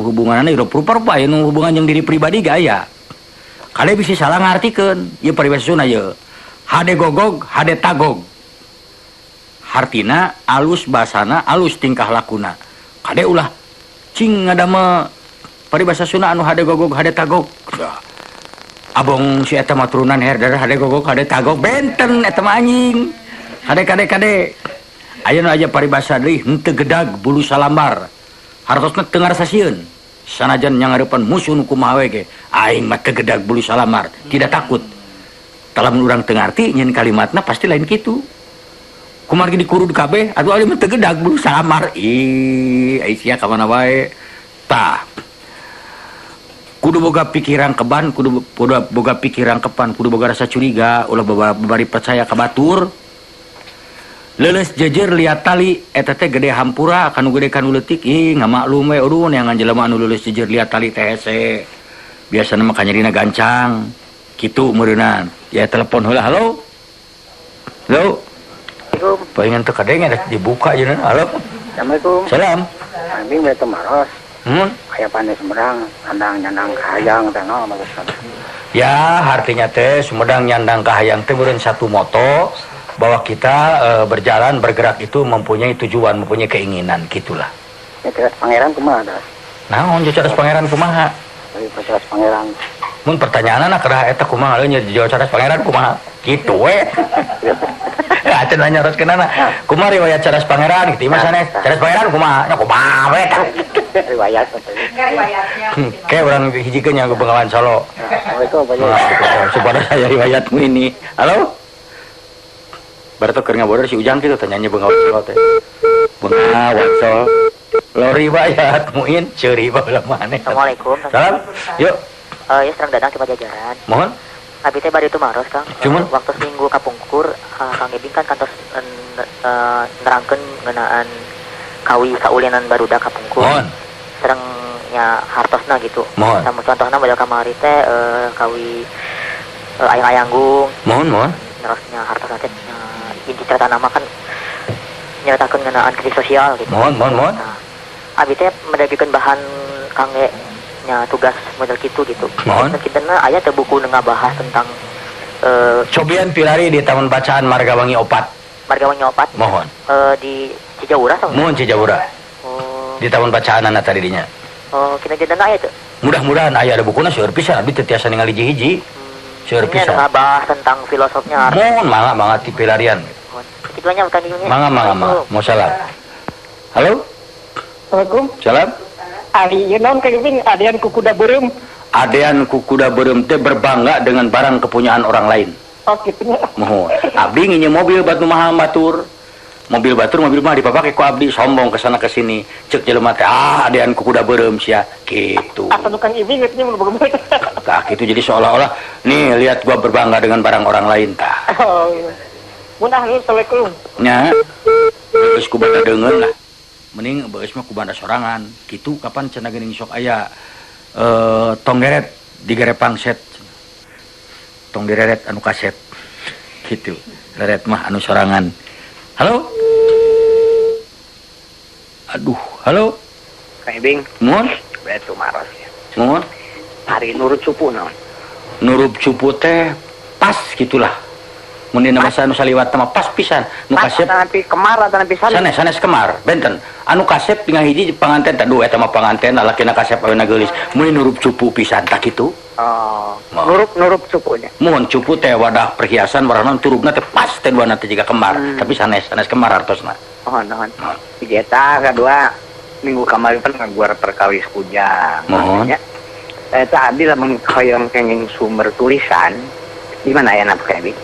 hubunganna rupa-rupa aya nu hubungan jeung diri pribadi ge aya. Kade bisi salah ngartikeun ieu paribasa Sunda ieu. Hade gogog, hade tagog. Hartina alus basana, alus tingkah lakuna. Kade ulah cing ngadamel paribasa Sunda anu hade gogog, hade tagog. Abong si eta mah turunan herder hade gogog, hade tagog benten eta mah anjing. Hade kade kade. Aya nu aja paribasa deui henteu gedag bulu salambar. Hartosna teu ngarasa sieun. Sanajan nyangareupan musuh nu kumaha we ge, aing mah teu gedag bulu salambar, tidak takut. Lamun urang teu ngarti nyeun kalimatna pasti lain kitu. Kumargi dikurud kabeh, atuh aing mah teu gedag bulu salambar. Ih, ai sia ka mana wae. Tah. Kudu boga pikiran keban, kudu boga pikiran kepan, kudu boga rasa curiga, ulah babari percaya ka batur. Leuleus jejer liat tali eta teh gede hampura kanu gede kanu leutik, ih ngamaklum we eureun neangan jelema anu leuleus jejer liat tali teh hese. Biasana mah kanyerina gancang. Kitu meureunnan. Ya telepon heula, halo. Halo. Assalamualaikum. Palingan teu kadenge rek dibuka jeung halo. Assalamualaikum. Salam. Ambing bete maros. Aya pandai Sumedang, andang nyandang kahayang teh naon maksudna? Ya, artinya teh Sumedang nyandang kahayang teh meureun satu moto bahwa kita berjalan bergerak itu mempunyai tujuan, mempunyai keinginan gitulah. Ya, Cadas Pangeran kumaha dah? Naon Cadas Pangeran kumaha? Cadas Pangeran. Mun pertanyaanna kedah eta kumaha leuh nya Cadas Pangeran kumaha? Kitu we. Ya cenah nyaroskeunana. Kumaha riwayat Cadas Pangeran kitu mah sanes. Cadas Pangeran kumaha? Nya kumaha we tah. Riwayat. Riwayatnya. Kayak urang hijikeun nya Bengawan Solo. Assalamualaikum Pak. Supaya saya riwayatmu ini. Halo? Baru keur ngabodor si Ujang kitu tanyanya Bengawan Solo teh. Bengawan Solo. Lo riwayat muin ceuri baheula maneh. Assalamualaikum. Salam. Yuk. Ya serang dadang ke Pajajaran. Mohon. Abi teh bari tumaros Kang. Cuman waktu minggu kapungkur Kang Ibing kan kantos nerangkeun ngeunaan kawi kaulinan barudak kapungkur. Mohon. Sareng nya hartosna gitu. Mohon. Samu contohna model kamari teh kawi ayang-ayanggung. Mohon, mohon. Nerosnya hartosna teh inti cerita nama kan nyeritakeun ngeunaan krisis sosial gitu. Mohon, mohon, mohon. Nah, abi teh medagikeun bahan kangge nya tugas model gitu gitu. Mohon. Kitana aya teh buku nu ngabahas tentang Cobian pilari di Taman Bacaan Margawangi Opat. Margawangi Opat. Mohon. Di Cijawura sama? Mohon Cijawura. Oh. Di Taman Bacaan anak tadi dinya. Oh, kita jadana aya teh. Mudah-mudahan aya ada bukuna seueur pisan abdi teu tiasa ningali hiji-hiji. Seueur pisan. Ngabahas tentang filosofnya. Mohon mangga mangga ti pilarian. Kitu nya bukan dinya. Mangga mangga mangga. Mau salam. Halo. Assalamualaikum. Salam. Ari ieu naon Kang Ibing adean ku kuda beureum. Adean ku kuda beureum teh berbangga dengan barang kepunyaan orang lain. Oh kitu nya. Mohon. Abdi nginjem mobil batu mahal batur. Mobil batur mobil mah dipapake ku abdi sombong ke sana ke sini. Ceuk jelema teh ah adean ku kuda beureum sia kitu. Asa nu Kang Ibing geus nya mun boga. Tah kitu jadi seolah-olah nih lihat gua berbangga dengan barang orang lain tah. Oh iya. Mun ah Assalamualaikum. Nya. Geus ku banda deungeun lah. Mending beus mah ku banda sorangan. Kitu kapan cenah geuning sok aya tong geret digere pangset. Tong direret anu kaset. Kitu. Reret mah anu sorangan. Halo? Aduh, halo? Kang Ibing. Mohon? Betu maros ya. Mohon? Hari nurut cupu naon? Nurut cupu teh pas gitulah. Mun dina basa nu saliwat mah pas pisan. Nu kasep tapi kemar atanapi sanes. Sanes sanes kemar, benten. Anu kasep tinggal hiji panganten teh duh eta mah panganten lalakina kasep awena geulis. Mun nurup cupu pisan tah kitu. Oh, nurup cupunya. Mun cupu teh wadah perhiasan warna turupna teh pas teh duana teh jiga kemar, tapi sanes sanes kemar hartosna. Mohon, mohon. Hiji eta kadua minggu kamari pan ngaguar perkawis kujang. Mohon. Eta abdi lamun hoyong kenging sumber tulisan di mana aya napa Kang Ibing?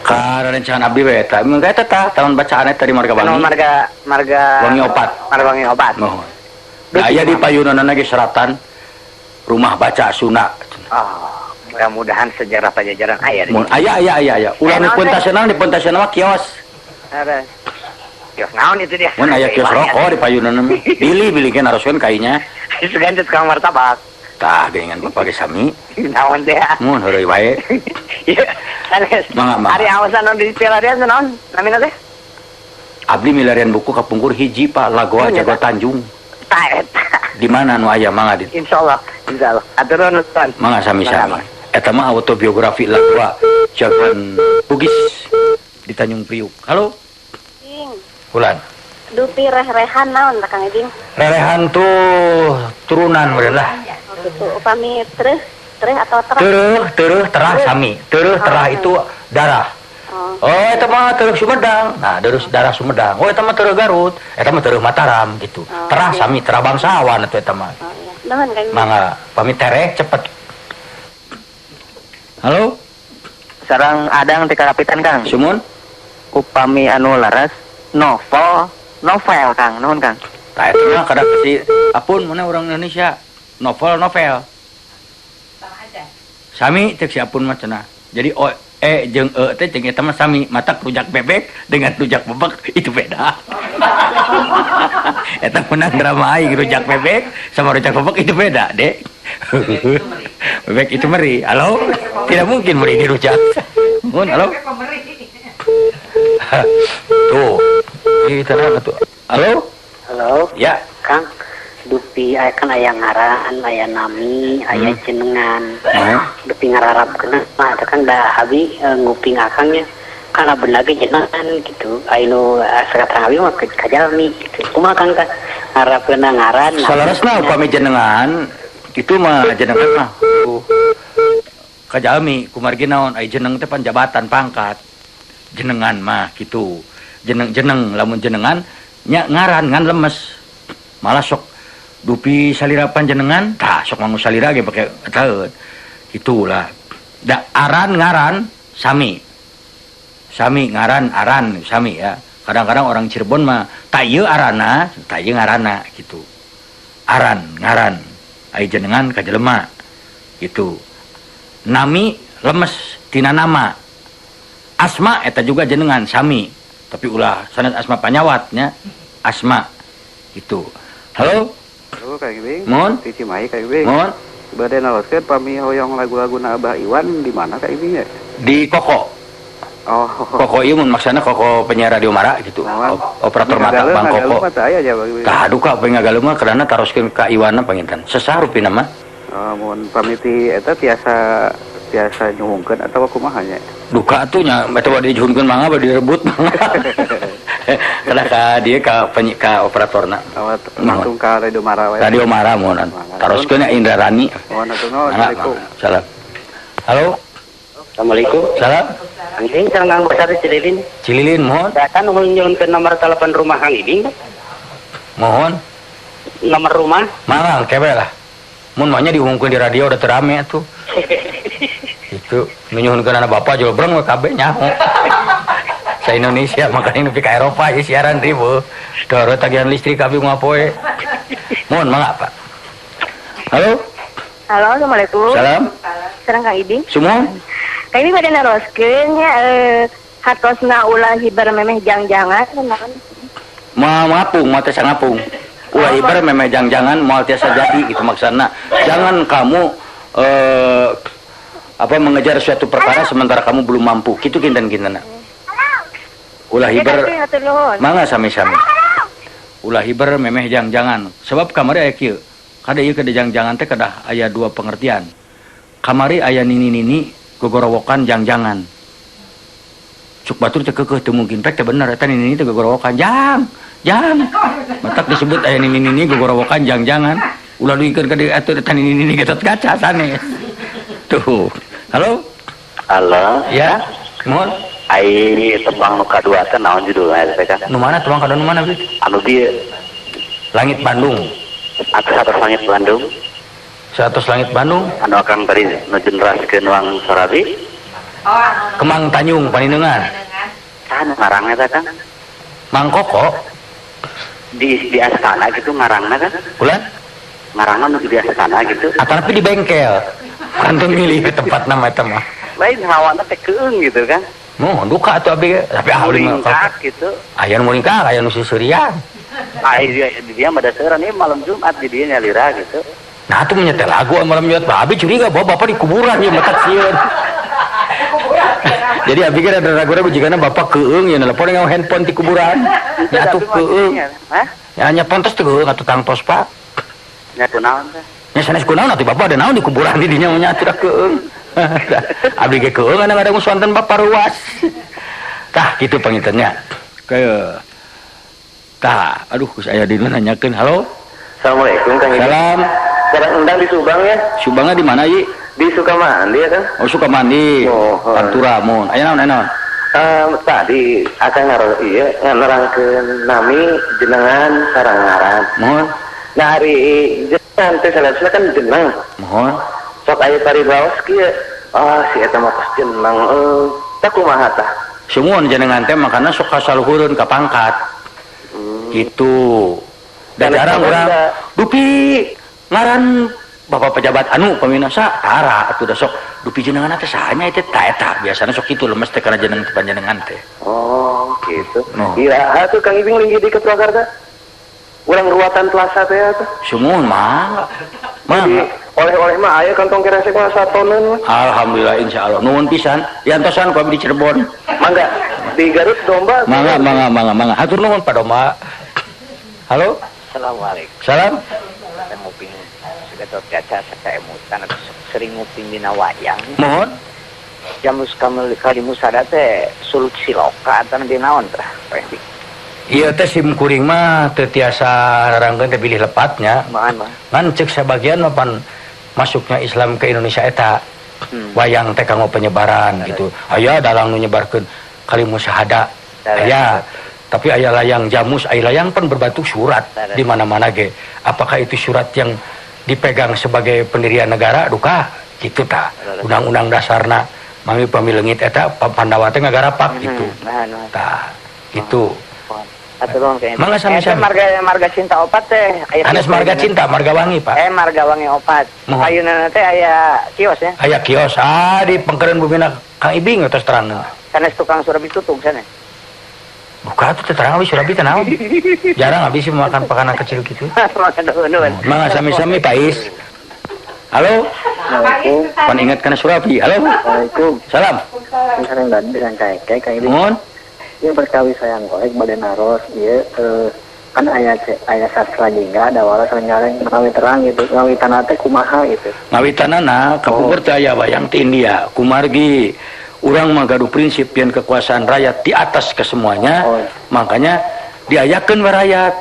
Ka rerencangan abdi we eta. Mun eta tah taman bacaan eta di Margawangi. Anu marga Wangi Opat. Margawangi Opat. Mohon. Aya di payunanna ge seratan rumah baca Sunda. Oh, mudah-mudahan sejarah Pajajaran aya. Mun aya aya aya aya. Ulah nu pentasena di pentasena mah kios. Ada. Kios naon itu dia? Mun aya kios rokok di payunanna mah. Bili-bili ge naroskeun kainya. Sugan teh tukang martabak. Tah geuningan bapak ge sami. Naon teh? Mun heureuy wae. Ieu sanes. Mangga mangga. Ari awasan nu di pilarian naon? Namina teh? Abdi milarian buku kapungkur hiji Pak Lagoa Jago Tanjung. Tah eta. Di mana nu aya mangga dit? Insyaallah, insyaallah. Atur nuhun. Mangga sami-sami. Eta mah autobiografi Lagua Jagoan Bugis di Tanjung Priuk. Halo? Ding. Ulan. Dupi reh-rehan naon Kang Ibing? Rerehan tuh turunan meureun lah. Oh gitu. Upami tereh tereh atau terah? Tereh, tereh, terah sami. Tereh, terah itu darah. Oh, eta mah tereh Sumedang. Nah, terus darah Sumedang. Oh, eta mah tereh Garut. Eta mah tereh Mataram gitu. Oh, terah iya. Sami, terah bangsawan atuh eta mah. Oh iya. Nuhun Kang Ibing. Mangga, pamit tereh cepet. Halo? Sarang Adang ti Karapitan Kang. Sumun? Upami anu laras novel, novel Kang, nuhun Kang. Tah eta mah kada si apun mana orang Indonesia. Novel, novel. Sama aja. Sami cek si apun mah cenah. Jadi o e jeung e teh jeung eta mah sami, matak rujak bebek dengan rujak bebek itu beda. Eta menang drama aing rujak bebek sama rujak bebek itu beda, Dek. Bebek itu meri. Halo? Tidak mungkin meri di rujak. Mun, halo? Tuh. Ih, tenang atuh. Halo? Halo. Ya. Kang, dupi aya kan aya ngaran, aya nami, aya jenengan. Dupi ngararapkeun mah eta kan da abi nguping akang nya. Kana bener ge jenengan gitu. Aya nu sakaterang abi mah kajalmi gitu. Kumaha Kang tah ngararapkeun ngaran? Salaresna upami jenengan itu mah jenengan mah kajalmi kumargi naon aya jeneng teh pan jabatan pangkat. Jenengan mah gitu. Jeneng-jeneng lamun jenengan nya ngaran ngan lemes. Malah sok dupi salira panjenengan tah sok mangu salira ge pake eta gitulah. Da aran ngaran sami. Sami ngaran aran sami ya. Kadang-kadang orang Cirebon mah ta ieu arana, ta ieu ngaranna gitu. Aran ngaran ai jenengan ka jelema gitu. Nami lemes tina nama. Asma eta juga jenengan sami, tapi ulah sanes asma panyawatnya, asma gitu. Halo? Halo Kang Ibing. Mohon? Di Cimahi Kang Ibing. Mohon? Bade naroskeun pami hoyong lagu-laguna Abah Iwan di mana Kang Ibing ya? Di Koko. Oh. Koko ieu mun maksana Koko penyiar Radio Mara gitu. Operator mata Bang Koko. Tah duka pengagaleuh mah karena taroskeun ka Iwanna panginten. Sesah rupina mah. Oh, mun pamiti eta tiasa tiasa nyuhungkeun atawa kumaha nya? Duka atuh nya eta bade dijuhunkeun mangga bade direbut mangga. Karena ka dia ka ka operatorna. Langsung ka Radio Mara we. Radio Mara mohon. Taroskeun nya Indra Rani. Mohon atuh nuhun. Assalamualaikum. Salam. Halo. Assalamualaikum. Salam. Kang Ibing sareng Kang Bosar Cililin. Cililin mohon. Saya nuhun nyuhunkeun nomor telepon rumah Kang Ibing. Mohon. Nomor rumah? Mangga kewe lah. Mun mah nya diumumkeun di radio udah terame atuh. Itu nyuhunkeun anak bapak jual breng we kabeh nyaho. Sa Indonesia makanya nepi ka Eropa ieu siaran ribu. Doro tagihan listrik kabeh moal poe. Mohon mangga Pak. Halo. Halo, Assalamualaikum. Salam. Sareng Kang Ibing. Sumon. Kang Ibing bade naroskeun nya hatosna ulah hiber memeh jang-jangan naon? Moal ngapung, moal teh sangapung. Ulah hiber memeh jang-jangan moal tiasa jadi gitu maksudna. Jangan kamu mengejar suatu perkara sementara kamu belum mampu. Kitu kinten-kintenna. Ulah hiber mangga sami-sami. Ulah hiber memeh jang-jangan. Sebab kamari aya kieu. Kada ieu kada jang-jangan teh kedah aya dua pengertian. Kamari aya nini-nini gogorowokan jang-jangan. Cuk batur teh keukeuh teu mungkin pek teh bener eta nini-nini teh gogorowokan jang. Jang. Matak disebut aya nini-nini gogorowokan jang-jangan. Ulah duikeun ka dieu atuh eta nini-nini Gatot Kaca sanes. Tuh. Halo? Halo. Ya. Mohon. Ai tembang nu kadua teh naon judulna eta teh Kang? Nu mana tembang kadua nu mana Bi? Anu dieu. Langit Bandung. Atas langit Bandung. 100 langit Bandung. Anu akang tadi nu neraskeun Wang Sorabi. Kemang Tanjung Paninengan. Saha nu ngarangna eta Kang? Mang Koko. Di astana gitu ngarangna kan? Ulah? Ngarangna nu di astana gitu. Atanapi di bengkel. Kanton milih tempat nama eta mah. Lain hawana teh keung gitu kan. Moh duka atuh abi tapi ah muringkak gitu. Aya nu muringkak, aya nu sisurian. Ai dia mah daseuran ieu malam Jumat di dieu nyalira gitu. Nah atuh menyetel lagu malam Jumat, abi curiga bahwa bapak di kuburan ieu matak sieun. Jadi abi kan ada ragu-ragu jigana bapak keung ya nelpon ngau handphone di kuburan. Nya atuh keung. Hah? Ya nya pontos teh keung atuh tangtos Pak. Nya kunaon teh? Nya sanes kunaon atuh bapak ada naon di kuburan di dinya nya atuh keung. Abdi ge keung ada sonten bapak ruas. Tah kitu pangintennya. Kaya tah aduh geus aya di nanyakeun. Halo. Assalamualaikum Kang. Salam. Sekarang undang di Subang ya. Subangnya di mana Yi? Di Sukamandi ya kan? Oh Sukamandi. Oh, Pantura mun. Aya naon aya naon? Tadi akan nerangkeun nami jenengan sareng ngaran. Mohon. Nah hari jenengan teh sanesna kan jeneng. Mohon. Sok aya paribaos kieu. Ah si eta mah tos jeneng tah kumaha tah? Sumuhun jenengan teh makana sok kasaluhureun ka pangkat. Gitu. Dan jarang urang dupi ngaran bapak pejabat anu paminasa tara atuh da sok dupi jenengan teh saha nya teh ta eta biasana sok kitu lemes teh kana jeneng panjenengan teh. Oh gitu. No. Iya atuh Kang Ibing linggih di ke Purwakarta. Urang ruatan plaza teh atuh. Sumuhun mah. Mah oleh-oleh mah aya kantong keresek mah satoneun. Alhamdulillah insyaallah. Nuhun pisan. Diantosan ku abdi di Cirebon. Mangga di Garut domba. Mangga mangga mangga mangga. Hatur nuhun Pak Domba. Halo. Assalamualaikum. Salam. Saya nguping Gatot Kaca saya emutan sering nguping dina wayang. Mohon. Jamus kamel kalimusada teh sulut siloka atawa di naon tah? Ieu teh sim kuring mah teu tiasa nerangkeun teh bilih lepatnya. Mohon. Ngan ceuk sabagian mah pan masuknya Islam ke Indonesia eta. Wayang teh kanggo penyebaran gitu. Aya dalang nu nyebarkeun kalimusahada. Aya. Tapi aya layang jamus, aya layang pan berbentuk surat di mana-mana ge. Apakah itu surat yang dipegang sebagai pendirian negara duka gitu tah. Undang-undang dasarna mami pami leungit eta Pandawa teh ngagarapak gitu. Tah, gitu. Mangga sami-sami. Marga Cinta opat teh. Anes Marga Cinta, Marga Wangi, Pak. Marga Wangi opat. Ayeuna teh aya kios ya. Aya kios. Ah di pengkeureun bumina Kang Ibing atos terangna. Sanes tukang surabi tutung sanes. Buka tuh terang abis surabi tenang. Jarang abis sih makan pakanan kecil gitu. Mangga sami-sami Pak Is. Halo. Pan ingat kana surabi. Halo. Assalamualaikum. Salam. Sareng dan kaek Kang Ibing. Mohon. Ieu perkawi sayang korek bade naros ieu kan aya sastra jingga dawala sareng ngawi terang gitu. Ngawitanna teh kumaha gitu. Ngawitanana kapungkur teh aya wayang ti India. Kumargi urang mah gaduh prinsip yang kekuasaan rakyat di atas kesemuanya. Makanya diayakeun we rakyat.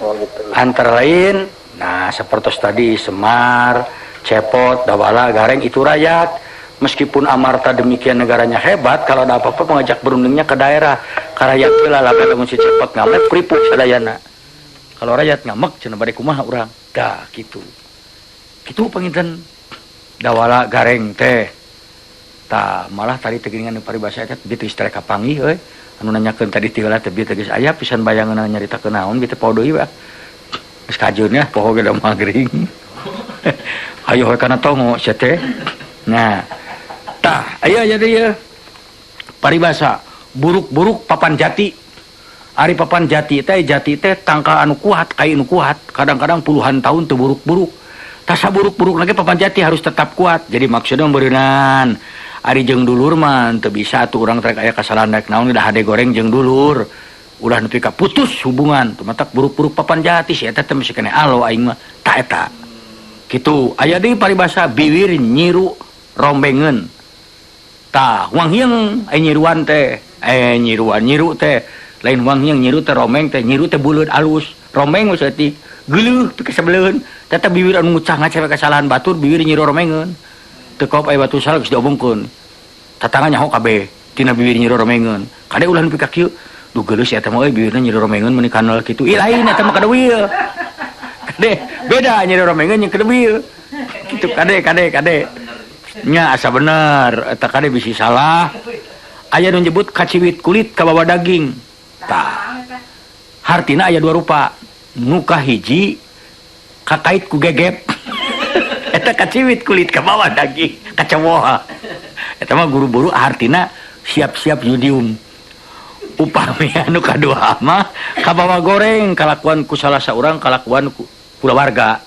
Oh, gitu. Antara lain, nah seperti tadi Semar, Cepot, Dawala, Gareng itu rakyat. Meskipun Amarta demikian negaranya hebat, kalau ada apa-apa mengajak berundingnya ke daerah. Ka rakyat heula lamun si Cepot ngamek pripuk sadayana. Kalau rakyat ngamek cenah bade kumaha urang. Dah gitu. Kitu panginten Dawala Gareng teh. Tah malah tadi teh geuningan paribasa eta bieu teh geus kapanggih euy. Anu nanyakeun tadi ti heula teh bieu teh geus aya pisan bayangeunna nyaritakeun naon bieu teh poho deui we. Geus kajeun nya poho ge da mah gering. Hayo we kana tongo sia teh. Nah, tah aya jadi ieu paribasa buruk-buruk papan jati. Ari papan jati teh tangkal anu kuat, kai anu kuat, kadang-kadang puluhan tahun teu buruk-buruk. Tasa buruk-buruk lagi papan jati harus tetap kuat. Jadi maksudnya beureunan ari jeung dulur mah teu bisa atuh urang trek aya kasalahan rek naon da hade goreng jeung dulur. Ulah nepi ka putus hubungan, tumatak buruk-buruk papan jati si eta teh mesti kene alo aing mah ta eta. Kitu aya deui paribasa biwir nyiru rombengeun. Tah huang hieung aya nyiruan teh, nyiruan nyiru teh lain huang hieung nyiru teh rombeng teh, nyiru teh buleud alus, rombeng geus saeutik geuleuh teu kasebeleun. Teta biwir anu ngucah ngacewe kasalahan batur biwir nyiru romengeun. Teu kop aya batu salah geus diomongkeun. Tatangga nyaho kabeh tina biwir nyiru romengeun. Kade ulah nepi ka kieu. Duh geuleuh si eta mah euy biwirna nyiru romengeun meuni kanal kitu. Ih lain eta mah kadeuwil. Kade beda nyiru romengeun jeung kadeuwil. Kitu kade kade kade. Nya asa bener eta kade bisi salah. Aya nu nyebut kaciwit kulit kabawa daging. Tah. Hartina aya dua rupa. Nu kahiji kakait ku gegep. Eta kaciwit kulit kabawa daging kacawoha. Eta mah guru-guru hartina siap-siap yudium. Upami anu kadua mah kabawa goreng kalakuan ku salah saurang kalakuan ku kulawarga.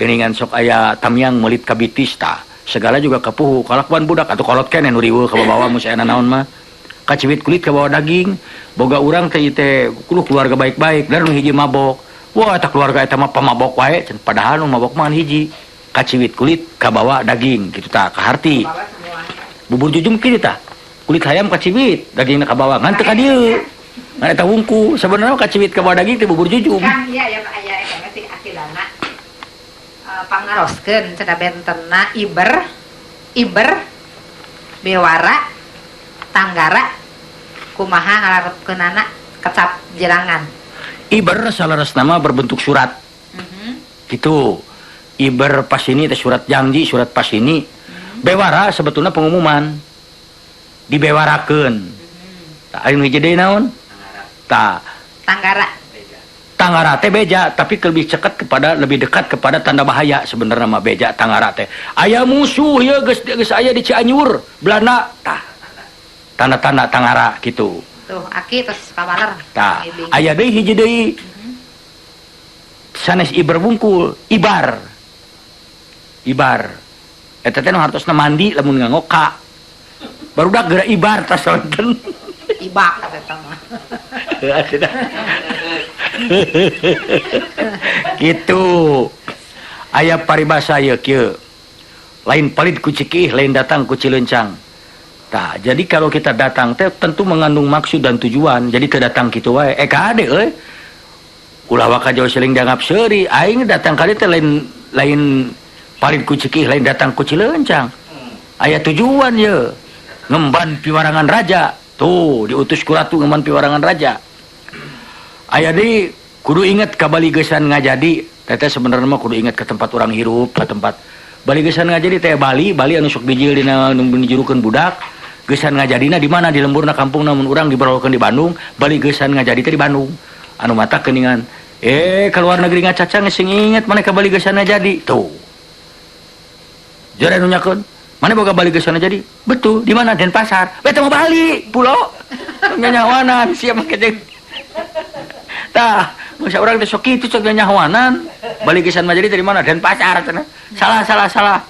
Geuningan sok aya tamiang meulit ka bitis tah. Segala juga kapuhu kalakuan budak atuh kolot keneh nu riweuh kabawa mun saena naon mah. Kaciwit kulit kabawa daging. Boga urang teh teh keluarga baik-baik dan nu hiji mabok. Wah eta keluarga eta mah pamabok wae padahal nu mabok mah hiji. Kaciwit kulit kabawa daging gitu tah kaharti. Bubur jujum kieu tah. Kulit hayam kaciwit, dagingna kabawa ngan teu ka dieu. Ngan eta wungku sebenarnya kaciwit kabawa daging teh bubur jujum. Kang iya ya aya eta mah ti akidana. Pangaroskeun cenah bentenna iber bewara tanggara kumaha ngalarepkeunana kecap jerangan. Iber salaras nama berbentuk surat. Gitu. Iber pas ini teh surat janji, surat pas ini. Bewara sebetulnya pengumuman. Dibewarakeun. Tah anu hiji deui naon? Tah tanggara. Tanggara teh beja, tapi lebih cekat kepada lebih dekat kepada tanda bahaya sebenarnya mah beja tanggara teh. Aya musuh ieu geus aya di Cianjur, Belanda. Tah. Tanda-tanda tanggara gitu. Tuh, aki terus kawaler. Tah, aya deui hiji deui. Sanes iber bungkul, ibar. Ibar. Eta teh nu hartosna mandi lamun nganggo ka. Barudak geura ibar tas wonten. Ibak eta mah. Gitu. Aya paribasa ieu kieu. Lain palid ku cikih, lain datang ku cilencang. Tah, jadi kalau kita datang teh tentu mengandung maksud dan tujuan. Jadi teu datang kitu wae. Kade euy. Ulah waka jauh seling dianggap seuri, aing datang ka dieu teh lain palid ku cikih, lain datang ku cilencang. Aya tujuan ye. Ngemban piwarangan raja. Tuh, diutus ku ratu ngemban piwarangan raja. Aya deui kudu inget ka baligesan ngajadi. Teteh sebenarnya mah kudu inget ke tempat orang hirup, ke tempat baligesan ngajadi teh Bali, Bali anu sok bijil dina nu dijurukeun budak. Gesan ngajadina di mana di lemburna kampung namun urang diberolkeun di Bandung, baligesan ngajadi teh di Bandung. Anu mata keuningan, ke luar negeri ngacaca geus inget mana ka baligesan ngajadi. Tuh. Jare nu nyakeun, mana boga baligesan ngajadi? Betul, di mana? Denpasar. Beta mau Bali, pulo. Nyanyawanan sia make jeung. Tah, masa urang teh sok kitu sok nyanyawanan. Baligesan ngajadi teh di mana? Denpasar cenah. Salah salah.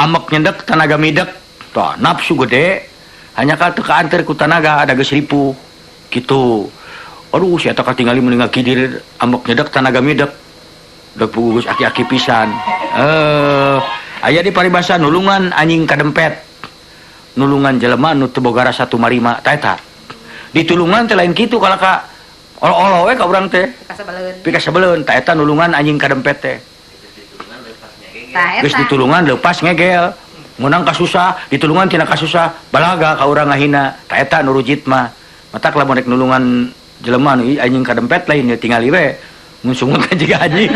Amek nyendek tanaga midek. Tah, nafsu gede. Hanya ka teu kaanteur ku tanaga ada geus ripuh. Gitu. Aduh, si eta katingali mending ngakidir ambek nyedek tanaga midek. Dek puguh geus aki-aki pisan. Aya di paribasa nulungan anjing kadempet. Nulungan jelema nu teu boga rasa tumarima tah eta. Ditulungan teh lain kitu kalau ka olo-olo we ka urang teh. Pikasebeleun tah eta nulungan anjing kadempet teh. Geus ditulungan leupas ngegel. Menang kasusah, ditulungan tina kasusah, balaga ka urang ngahina. Tah eta nu rujit mah. Matak lamun rek nulungan jelema nu anjing kadempet lain ya tingali we. Mun sungut jiga anjing.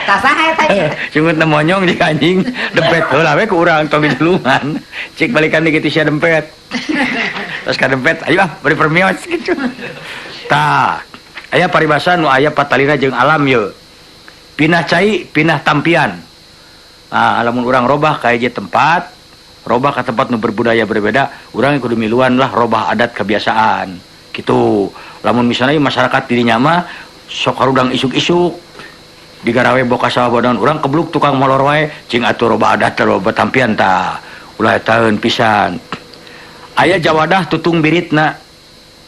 Tah saha eta nya? Sungutna monyong jiga anjing, dempet heula we ku urang tong ditulungan. Cik balikan deui kitu sia dempet. Terus kadempet, ayo ah bari permios kitu. Tah, aya paribasa nu aya patalina jeung alam ye. Pinah cai, pinah tampian. Ah, lamun urang robah ka hiji tempat, robah ka tempat nu berbudaya berbeda, urang kudu miluan lah robah adat kebiasaan. Gitu. Lamun misalnya masyarakat dirinya mah sok harudang isuk-isuk digarawe boka sawah bodan urang kebluk tukang molor wae cing atuh robah adat robah tampian tah. Ulah taeun pisan. Aya jawadah tutung biritna.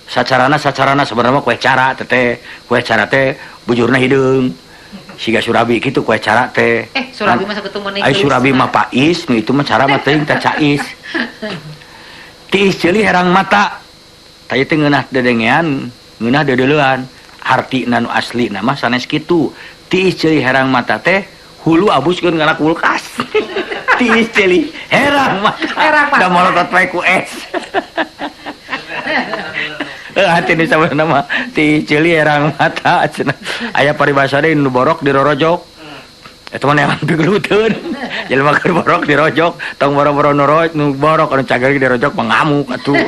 Sacarana sebenarnya mah kue cara teteh, kue cara teh bujurna hideung. Siga surabi kitu kue cara teh. Surabi mah sakitu meuni. Ai surabi mah pais, nu itu mah cara mah teuing teh cais. Tiis ceuli herang mata. Tah ieu teh ngeunah dedengean, ngeunah deudeulean. Hartina nu aslina mah sanes kitu. Tiis ceuli herang mata teh hulu abuskeun kana kulkas. Tiis ceuli herang mata. Da molotot wae ku es. Hati ini sabenerna mah tiis ceuli herang mata cenah. Aya paribasa deui nu borok dirorojok. Eta mah neangan pigeluteun. Jelema keur borok dirojok, tong boro-boro nu borok anu cager dirojok mah ngamuk atuh.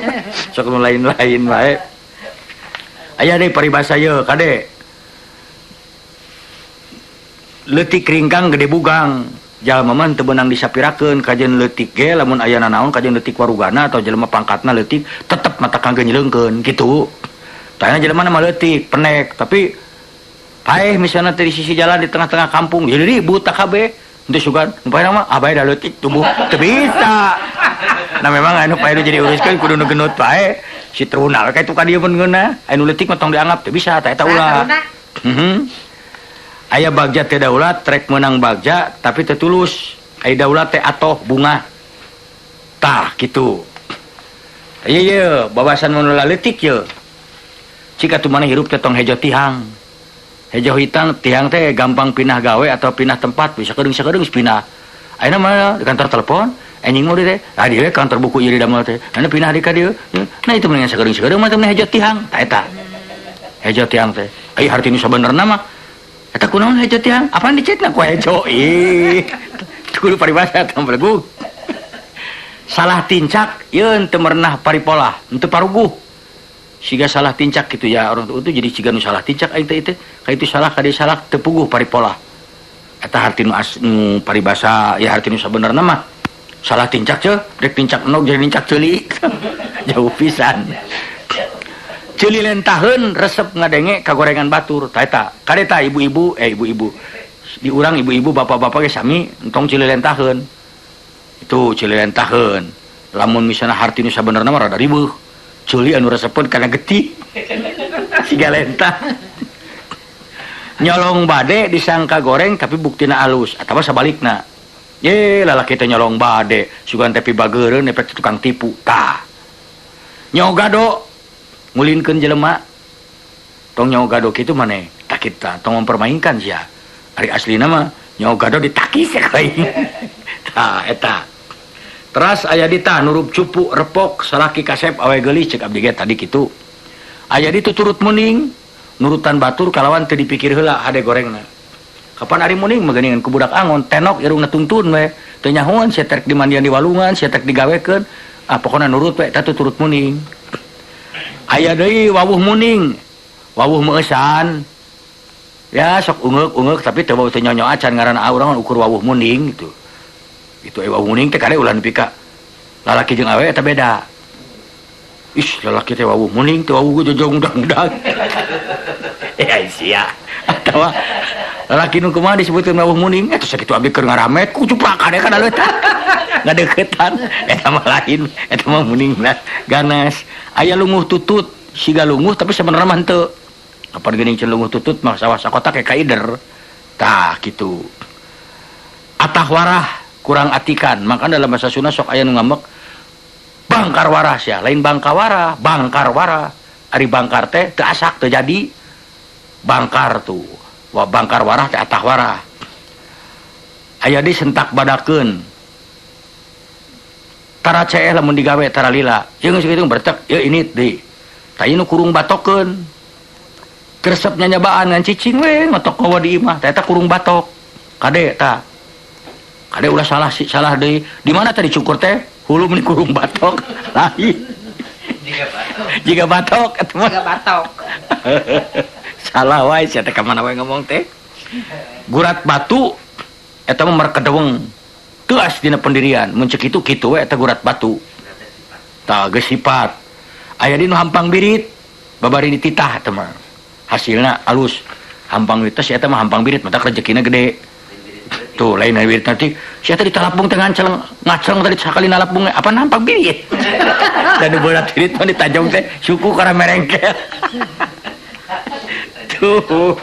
Sok nu lain-lain wae. Aya deui paribasa ieu kade. Leutik ringkang gede bugang. Jalma mah teu beunang disapirakeun kajeun leutik ge lamun aya nanaon kajeun leutik warugana atau jelema pangkatna leutik tetep mata kangge nyeleungkeun kitu. Tah jelema mah leutik penek tapi paeh misalna teh di sisi jalan di tengah-tengah kampung jadi ribut tak kabeh. Henteu sugan nu paeh mah abae da leutik tubuh teu bisa. Nah memang anu pae nu jadi uruskeun kudu nu genut bae. Si teruna we ka itu ka dieu mun ngeunah. Anu leutik mah tong dianggap teu bisa tah eta ulah. Aya bagja teh daulat trek meunang bagja tapi teu tulus. Aya daulat teh atoh bunga. Tah kitu. Ieu ye babasan mun leutik ye. Cik atuh maneh hirup teh tong hejo tihang. Hejo hitang tiang teh gampang pindah gawe atau pindah tempat bisa kedeung-sakedeung pindah. Ayeuna mah di kantor telepon, anjing mah teh, ah dieu kantor buku ieu di damel teh. Nah pindah di ka dieu. Nah itu mendingan sakedeung-sakedeung mah teh hejo tihang, tah eta. Hejo tihang teh. Ai harti nu sabenerna mah eta kunaon hejo tihang? Apaan dicetna ku hejo? Ih. Kudu paribasa teh belegug. Salah tincak yeun teu merenah paripolah, henteu paruguh. Siga salah tincak gitu ya orang itu jadi siga nu salah tincak aing teh itu ka itu salah ka dieu salah teu puguh paripolah. Eta harti nu paribasa ya harti nu sabenerna mah salah tincak ceu rek tincak enog jadi nincak ceuli. Jauh pisan. Ceuli lentaheun resep ngadenge ka gorengan batur tah eta. Kade tah ibu-ibu ibu-ibu di urang ibu-ibu bapak-bapak ge sami entong ceuli lentaheun. Itu ceuli lentaheun. Lamun misalna harti nu sabenerna mah rada ribeuh. Ceuli anu resepeun kana getih. Siga lentah. Nyolong bade disangka goreng tapi buktina alus atawa sabalikna. Ye lalaki teh nyolong bade sugan teh pibageureun efek tukang tipu. Tah. Nyogado ngulinkeun jelema. Tong nyogado kitu maneh tah kita tong mempermainkan sia. Ari aslina mah nyogado ditakis ya lain. Tah eta. Teras aya di tah nurup cupu repok salaki kasep awe geulis cek abdi ge tadi kitu. Aya di tuturut muning nurutan batur kalawan teu dipikir heula hade gorengna. Kapan ari muning mah geuningan ku budak angon tenok irungna tuntun we. Teu nyahoan sia terek dimandian di walungan sia terek digawekeun. Ah pokona nurut we eta tuturut muning. Aya deui wawuh muning. Wawuh meueusan. Ya sok ungeuk-ungeuk tapi teu bau teu nyonyo acan ngaranna urang ukur wawuh muning gitu. Itu wawuh muning teh kade ulah nepi ka lalaki jeung awewe eta beda. Ih lalaki teh wawuh muning teh wawuh jojong undang-undang. Eh sia. Atawa lalaki nu kumaha disebutkeun wawuh muning eta sakitu abdi keur ngaramet ku cuplak kade kana leutan. Ngadeukeutan eta mah lain, eta mah muning lah ganas. Aya lunguh tutut, siga lunguh tapi sebenarnya mah henteu. Kapan geuning ceun lunguh tutut mah sawah sakotak kayak kaider. Tah kitu. Atah warah kurang atikan, maka dalam bahasa Sunda sok aya nu ngambek bangkar warah sia, lain bangkawara, bangkar warah. Ari bangkar teh teu asak teu jadi. Bangkar tuh. Wah bangkar warah teh atah warah. Aya di sentak badakeun. Tara ceeh lamun digawe tara lila. Ieu geus kitu bertek, ieu ini deui. Tah ieu nu kurung batokeun. Kresep nyanyabaan ngan cicing we ngotok kowa di imah, tah eta kurung batok. Kade tah. Kade ulah salah sih, salah deui. Di mana tadi cukur teh? Hulu meni kurung batok. Lain. Jiga batok. Jiga batok eta mah. Jiga batok. Salah wae sia teh ka mana wae ngomong teh. Gurat batu eta mah merkedeweng. Teuas dina pendirian. Mun ceuk kitu kitu we eta gurat batu. Tah geus sifat. Aya di nu hampang birit, babari dititah eta mah. Hasilna alus. Hampang birit teh eta mah hampang birit mata rezekina gede. Tuh lain birit nanti sia teh ditalapung teh nganceng ngaceng tadi sakali nalapung apa hampang birit. Dan berat birit mah ditajong teh suku kana merengkel. Tuh.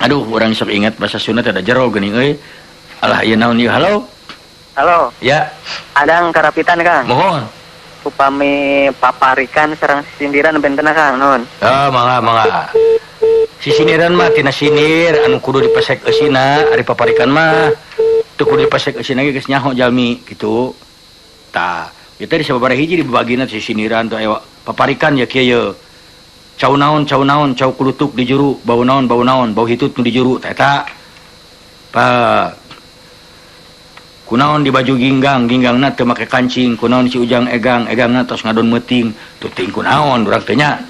Aduh urang sok ingat bahasa Sunda teh da jero geuning euy. Alah ieu naon ieu halo. Halo. Ya. Adang karapitan Kang. Mohon. Upami paparikan sareng sisindiran bentena Kang nuhun. Ah mangga mangga. Sisindiran mah tina sinir anu kudu dipesek eusina, ari paparikan mah teu kudu dipesek eusina ge geus nyaho jalmi kitu. Tah, ieu teh disababaraha hiji dibabagina sisindiran teh aya paparikan ya kieu ye. Cau naon cau kulutuk di juru, bau naon bau hitut nu di juru tah eta. Pa kunaon di baju ginggang, ginggangna teu make kancing, kunaon si Ujang egang, egangna tos ngadon meuting, tuh teuing kunaon urang teh nya.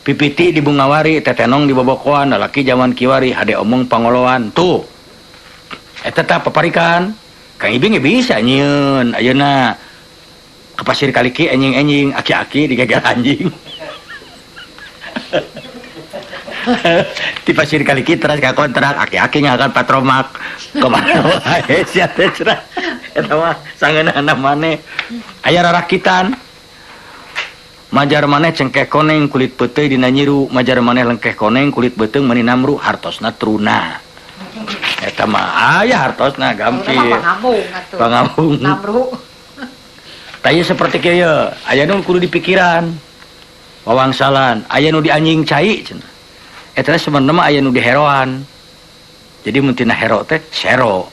Pipiti di bungawari, tetenong di bobokoan, lalaki jaman kiwari, hade omong pangoloan, tuh. Eta tah paparikan. Kang Ibing ge bisa nyieun ayeuna. Ke pasir kaliki enjing-enjing, aki-aki digagal anjing. Di pasir kali kita ka kontrak aki-aki ngakan patromak. Kemana wae sia teh cenah. Eta mah sangeunahna maneh. Aya rarakitan. Majar maneh cengkeh koneng kulit peuteuy dina nyiru, majar maneh lengkeh koneng kulit beuteung meuni namru hartosna truna. Eta mah aya hartosna gampil. Pangambung atuh. Pangambung. Namru. Tah ieu saperti kieu, aya nu kudu dipikiran. Wawangsalan, aya nu di anjing cai cenah. Eta sebenarnya mah aya nu diheroan. Jadi mun tina hero teh sero.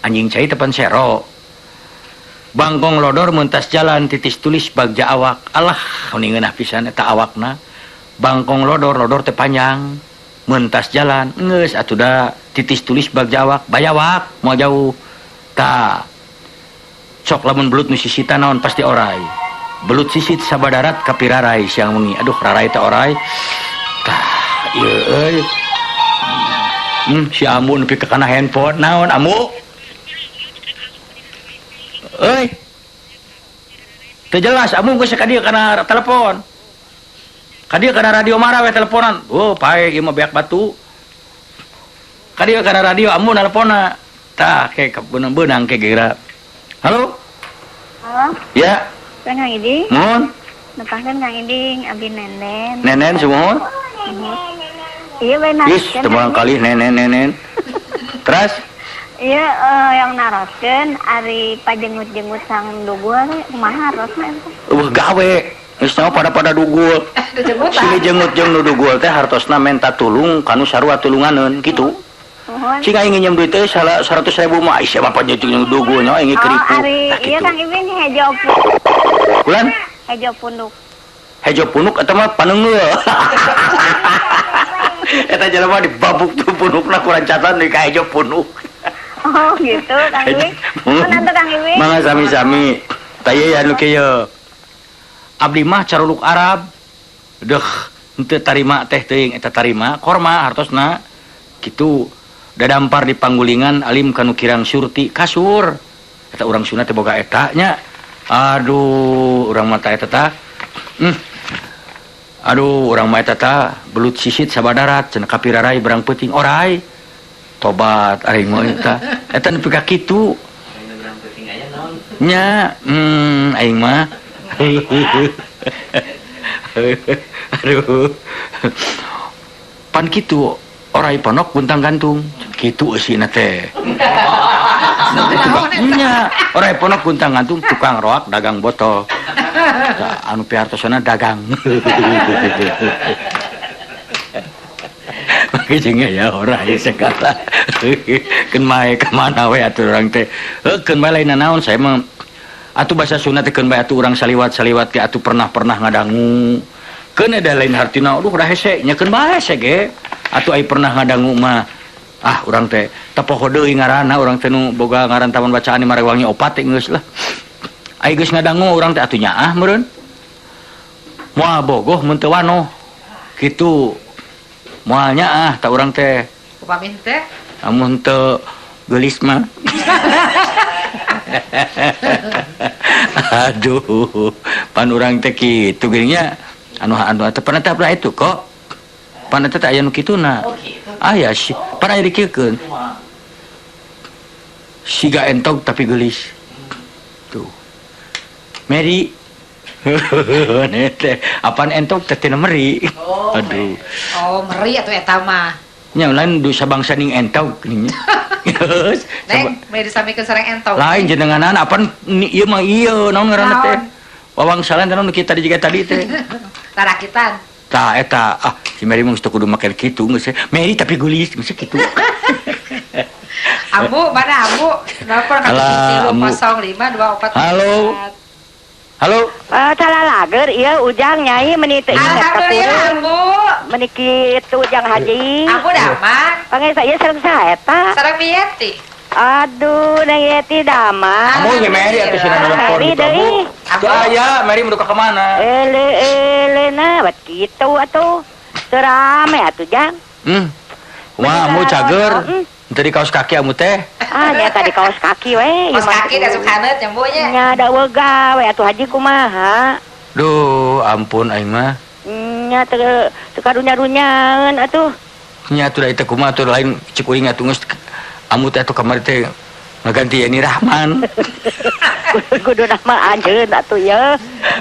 Anjing cai teh pan sero. Bangkong lodor mentas jalan titis tulis bagja awak. Alah meni ngeunah pisan eta awakna. Bangkong lodor, lodor teh panjang. Mentas jalan geus atuh da titis tulis bagja awak, bayawak moal jauh. Tah. Sok lamun belut nu sisitan naon pasti orai. Belut sisit sabadarat kapirarai siang wengi. Aduh rarai teh orai. Tah ieu euy. Si Amu nepi ka kana handphone naon Amu? Euy. Teu jelas Amu geus ka dieu kana telepon. Ka dieu kana radio marah we teleponan. Oh, pae ieu mah beak batu. Ka dieu kana radio Amu nelponna. Tah ke beunang-beunang ke geura. Halo? Halo. Ya. Kang Iding. Mohon. Nepangkeun Kang Iding, abdi Nenen. Nenen sumuhun? Iya benar. Ih, temuan kali nenen. Terus? Iya, yang naroskeun ari pajengut-jengut sang dugul kumaha hartosna eta? Eueuh gawe. Geus nyaho pada-pada dugul. Sini jengut jeung nu dugul teh hartosna menta tulung kanu sarua tulunganeun kitu. Cing aing nginjem duit teh 100.000 mah ai siapa panjenengan dugul nya aing keripu. Iya Kang Ibing hejo. Kulan? Hejo punuk. Hejo punuk eta mah paneunggeul. Eta jelema dibabuk tuh punukna kurang catatan di ka hejo punuk. Oh gitu Kang Ibing. Mun atuh Kang Ibing. Mangga sami-sami. Tah ieu anu kieu. Abdi mah caruluk Arab. Deuh henteu tarima teh teuing eta tarima korma hartosna. Kitu dadampar di panggulingan alim kanu kirang surti kasur. Eta urang Sunda teh boga eta nya. Aduh, urang mata eta tah. Aduh, urang mah eta tah belut sisit sabadarat cenah kapirarai berang peuting orai. Tobat aing mah eta. Eta nepi ka kitu. Berang peuting aya naon? Nya, aing mah. Aduh. Pan kitu orai ponok guntang gantung. Kitu eusina teh. Nya, orai ponok guntang gantung tukang roak dagang botol. Anu pihartosna dagang. Make jeung ya orai segala. Keun mae ka mana we atuh urang teh. Heuh keun bae lain naon saya mah atuh basa Sunda teh keun bae atuh urang saliwat-saliwat ge atuh pernah-pernah ngadangu. Keun ada lain hartina aduh udah hese nya keun bae hese ge. Atuh ai pernah ngadangu mah ah urang teh tepoho deui ngaranna urang teh nu boga ngaran taman bacaan Marewangi opat teh geus lah. Ai geus ngadangu urang teh atuh nyaah meureun. Moal bogoh mun teu wanoh. Kitu. Moal nyaah tah urang teh. Upami teh? Amun teu geulis mah. Aduh, pan urang teh kitu geuning nya. Anu anu teh pernah teh itu kok. Pan eta teh aya nu kituna. Aya sih, pan aya dikieukeun. Siga entog tapi geulis. Tuh. Meri. Teh apaan entog teh tina meri. Aduh. Oh, meri atuh eta mah. Nya lain dosa bangsa ning entog geuning nya. Neng, meri disamikeun sareng entog. Lain jenenganan apaan ieu mah ieu naon ngaranna teh? Wawangsalan teh naon kita tadi jiga tadi teh. Tarakitan. Tah eta ah si Meri mah geus teu kudu make kitu geus. Meri tapi geulis geus kitu. Ambu mana Ambu? Nelpon ka 305 24. Halo. Halo. Salah lager ieu Ujang Nyai meuni teu inget ka Alhamdulillah Ambu. Meuni kitu Ujang Haji. Ambu damang. Panggil saya sareng saha eta? Sareng Yeti. Aduh, Neng Yeti damang. Ambu ge Meri atuh cenah nelpon gitu Ambu. Teu aya, Meri mun ka mana? Ele ele na bat kitu atuh. Teu rame atuh Jang. Kumaha Ambu cager? Teu di kaos kaki Ambu teh. Ah, nya tadi kaos kaki we. Kaos kaki da sok haneut nya Bu nya. Nya da wega we atuh Haji kumaha? Duh, ampun aing mah. Nya teu karunya-runyaeun atuh. Nya atuh da ieu teh kumaha atuh lain cek uing atuh geus amu teh atuh kamari teh ngaganti Yeni Rahman. Kudu nama anjeun atuh ye.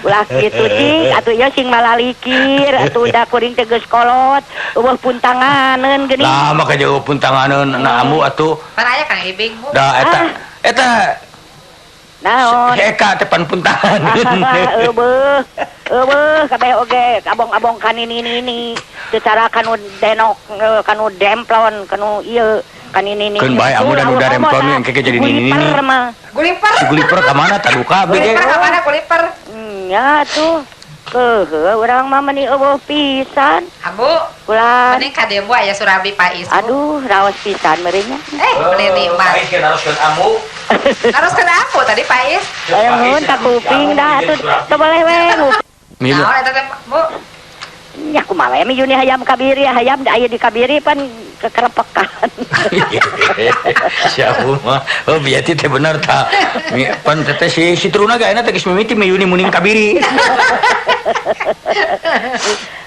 Ulah kitu cing atuh ye sing malalikir atuh da kuring teh geus kolot eueuh puntanganeun geuning. Lah maka jauh puntanganeun na amu atuh. Pan aya Kang Ibing Bu. Da eta eta naon? Eka teh pan puntanganeun. Eueuh. Eueuh kabeh oge abong-abong kanini-nini secara kanu denok kanu demplon kanu ieu kanini-nini. Keun bae amu da nu daremplon yang keke jadi nini-nini. Guliper. Si guliper ka mana taduka abdi ge. Guliper ka mana guliper? Nya tuh. Heuh urang mah meuni eueuh pisan. Ambu. Ulah. Mending ka dieu aya surabi pais. Aduh, raos pisan meureun nya. Meuni nikmat. Pais ge naroskeun ambu. Naroskeun ambu tadi pais. Aya nuhun ka kuping dah atuh teu boleh we. Naon eta teh, Bu? Nya kumaha we Yuni hayam kabiri, hayam da aya di kabiri pan kekerepekan. Siapa mah? Oh, biati teh bener ta. Pan teh si Truna ge ayeuna teh geus mimiti mi Yuni muning kabiri.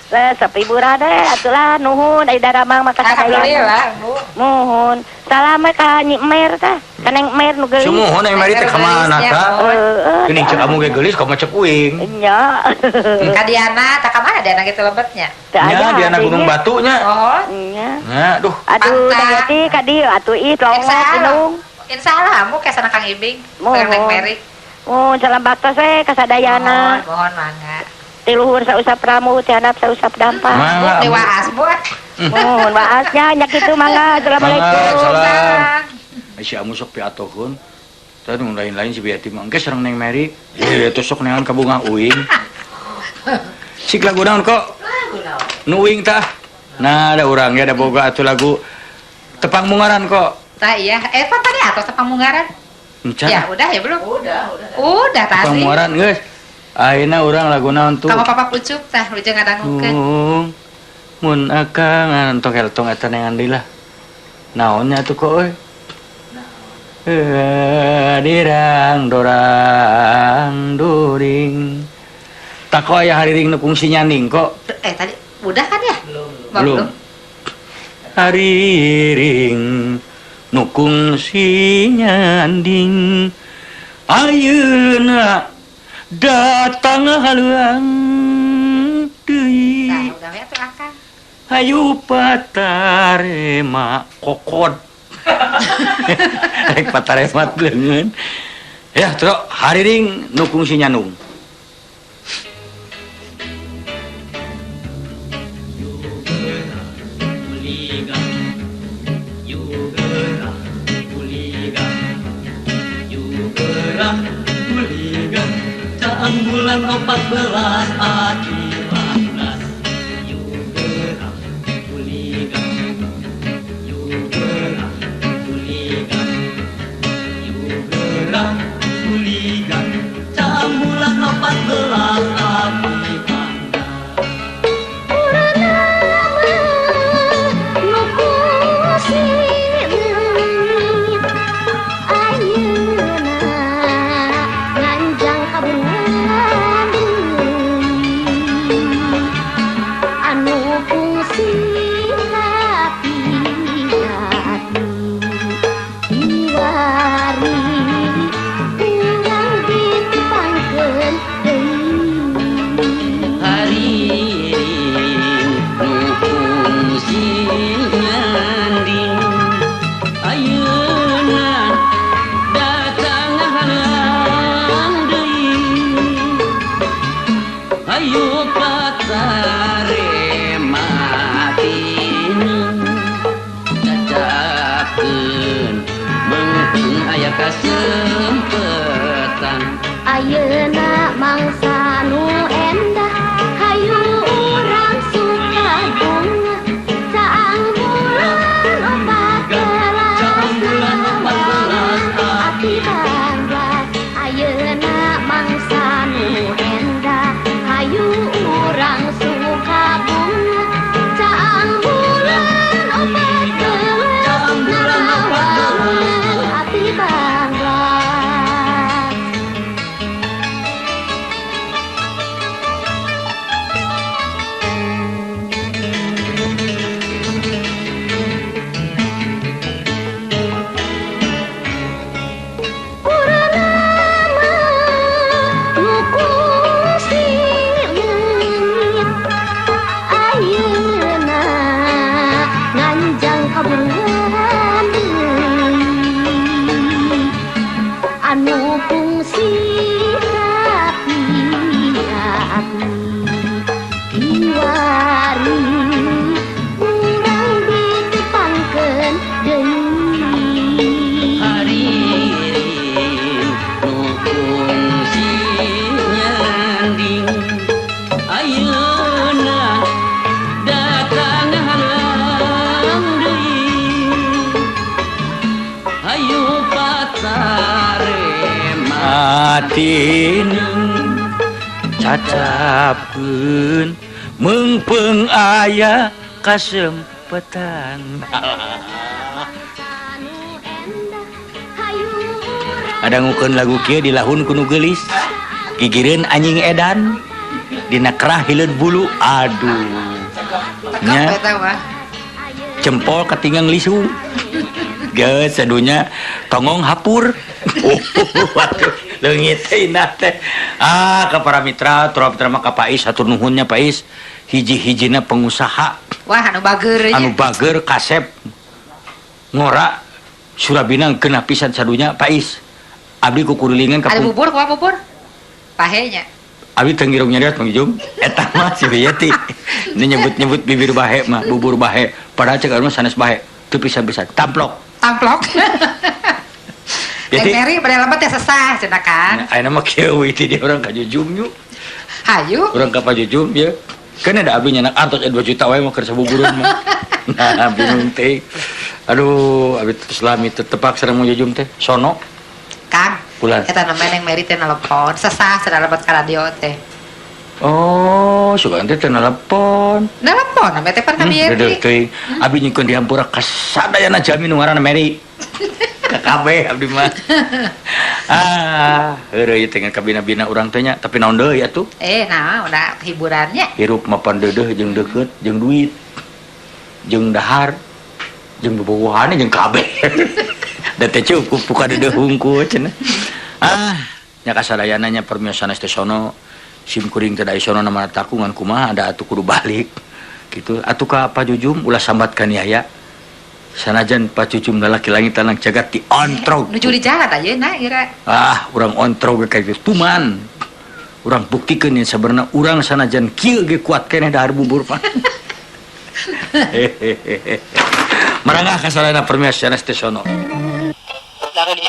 Lah sapi burada atulah nuhun ai daramang mah ka sadayana. Alhamdulillah, Bu. Nuhun. Salam ka Nyi Mer tah. Ka Neng Mer nu geulis. Sumuhun Neng Mer teh ka mana tah? Geuning cek amu ge geulis kumaha cek uing. Nya. Ka Diana, tah ka mana Diana kitu lebetnya? Nya Diana Gunung Batu nya. Oh. Nya. Nya duh. Aduh, teh ka dieu atuh ih tolong inung. Insyaallah amu kesana Kang Ibing. Sareng Neng Meri. Oh, salam baktos we ka sadayana. Mohon mangga. Ti luhur sausap ramu, ti handap sausap dampa. Bu, ti waas, Bu. Mohon waasnya nya kitu mangga. Assalamualaikum. Salam. Si amu sok piatohkeun. Tah nu lain-lain si Biati mah engke sareng Neng Meri. Ieu teh sok neangan ka bunga uing. Sik lagu naon kok? Lagu naon? Nu uing tah. Nah, ada urang ge ada boga atuh lagu Tepang Mungaran kok. Tah iya, pan tadi atos Tepang Mungaran. Encan. Ya, udah ya belum? Udah. Udah tadi. Tepang Mungaran geus. Ayeuna urang lagu naon tuh? Kamu papa pucuk tah lu jeung ngadangukeun. Mun akang tong eltong eta neangan deui lah. Naonnya atuh kok euy? Dirang dorang during. Tako aya hariring nu kungsi nyanding kok. Tadi udah kan ya? Belum. Hariring nu kungsi nyanding ayeuna datang haluang deui. Tah udah we atuh akang. Hayu patarema kokod. Rek patarema leungeun. Ya, terus hariring nu kungsi nyanung. Bulan 14 akibat yugera kuliga yugera kuliga yugera kuliga bulan 14 akibat kasempetan ayeuna mangsa nu endah hayu urang suka bunga caang bulan 14 ati bangga ayeuna mangsa nu endah hayu urang suka bunga caang bulan 14 ati bangga. Tining cacapkeun meungpeung aya kasempetan. Ada ngukeun lagu kieu di lahun ku nu geulis, gigireun anjing edan, dina kerah hileud bulu, aduh. Nya jempol ketinggang lisung. Geus sadunya tongong hapur. Oh, waduh, leungit teh inah teh. Ah, ka para mitra, turap mah ka Pais hatur nuhunnya Pais. Hiji-hijina pengusaha. Wah, anu bager nya. Anu bager kasep ngora Surabinang kena pisan sadunya Pais. Abdi kukurilingan ka ada bubur kumaha bubur? Pahenya. Abdi teu ngirung nyarios Mang Jung. Eta mah si Yeti. Ini nyebut-nyebut bibir bahe mah, bubur bahe. Padahal cek anu sanes bahe. Teu pisan-pisan. Tamplok. Tamplok. Jadi Mary pada lambat teh sesah cenah kan. Ayeuna mah kieu we di urang ka Jujum nya. Hayu. Urang ka Pajujum ya. Kan ada abdi nyanak artos 2 juta wae mah keur sabuburun mah. Nah, bingung teh. Aduh, abdi terus lami tetepak sareng Mang Jujum teh. Sono. Kang, bulan. Eta namanya Neng Mary teh nelpon, sesah cenah lebet ka radio teh. Oh, sugan teh teu nelpon. Nelpon, namanya teh pan ka Mary. Teuing. Abdi nyikeun dihampura ka sadayana jalmi nu ngaranna Mary. Ka kabeh abdi mah. Ah, heureuy teh kabina-bina urang teh nya, tapi naon deui atuh? Nah, udah hiburannya. Hirup mah pan deudeuh jeung deukeut jeung duit. Jeung dahar, jeung bobogohane jeung kabeh. Da teh cukup buka deudeuh hungkul cenah. Ah, nya kasadayana nya permios sanes teh sono sim kuring teh da sono namana takungan kumaha da atuh kudu balik. Gitu. Atuh ka Pajujum ulah sambat ka niaya. Sanajan Pajujum lalaki langit tanang jagat di ontrog. Nuju di jalan ayeuna ira. Ah, urang ontrog ge kayak gitu tuman. Urang buktikeun yen sabenerna urang sanajan kieu ge kuat keneh dahar bubur pan. Marangah kasadayana permios sanes teh sono. Anybody?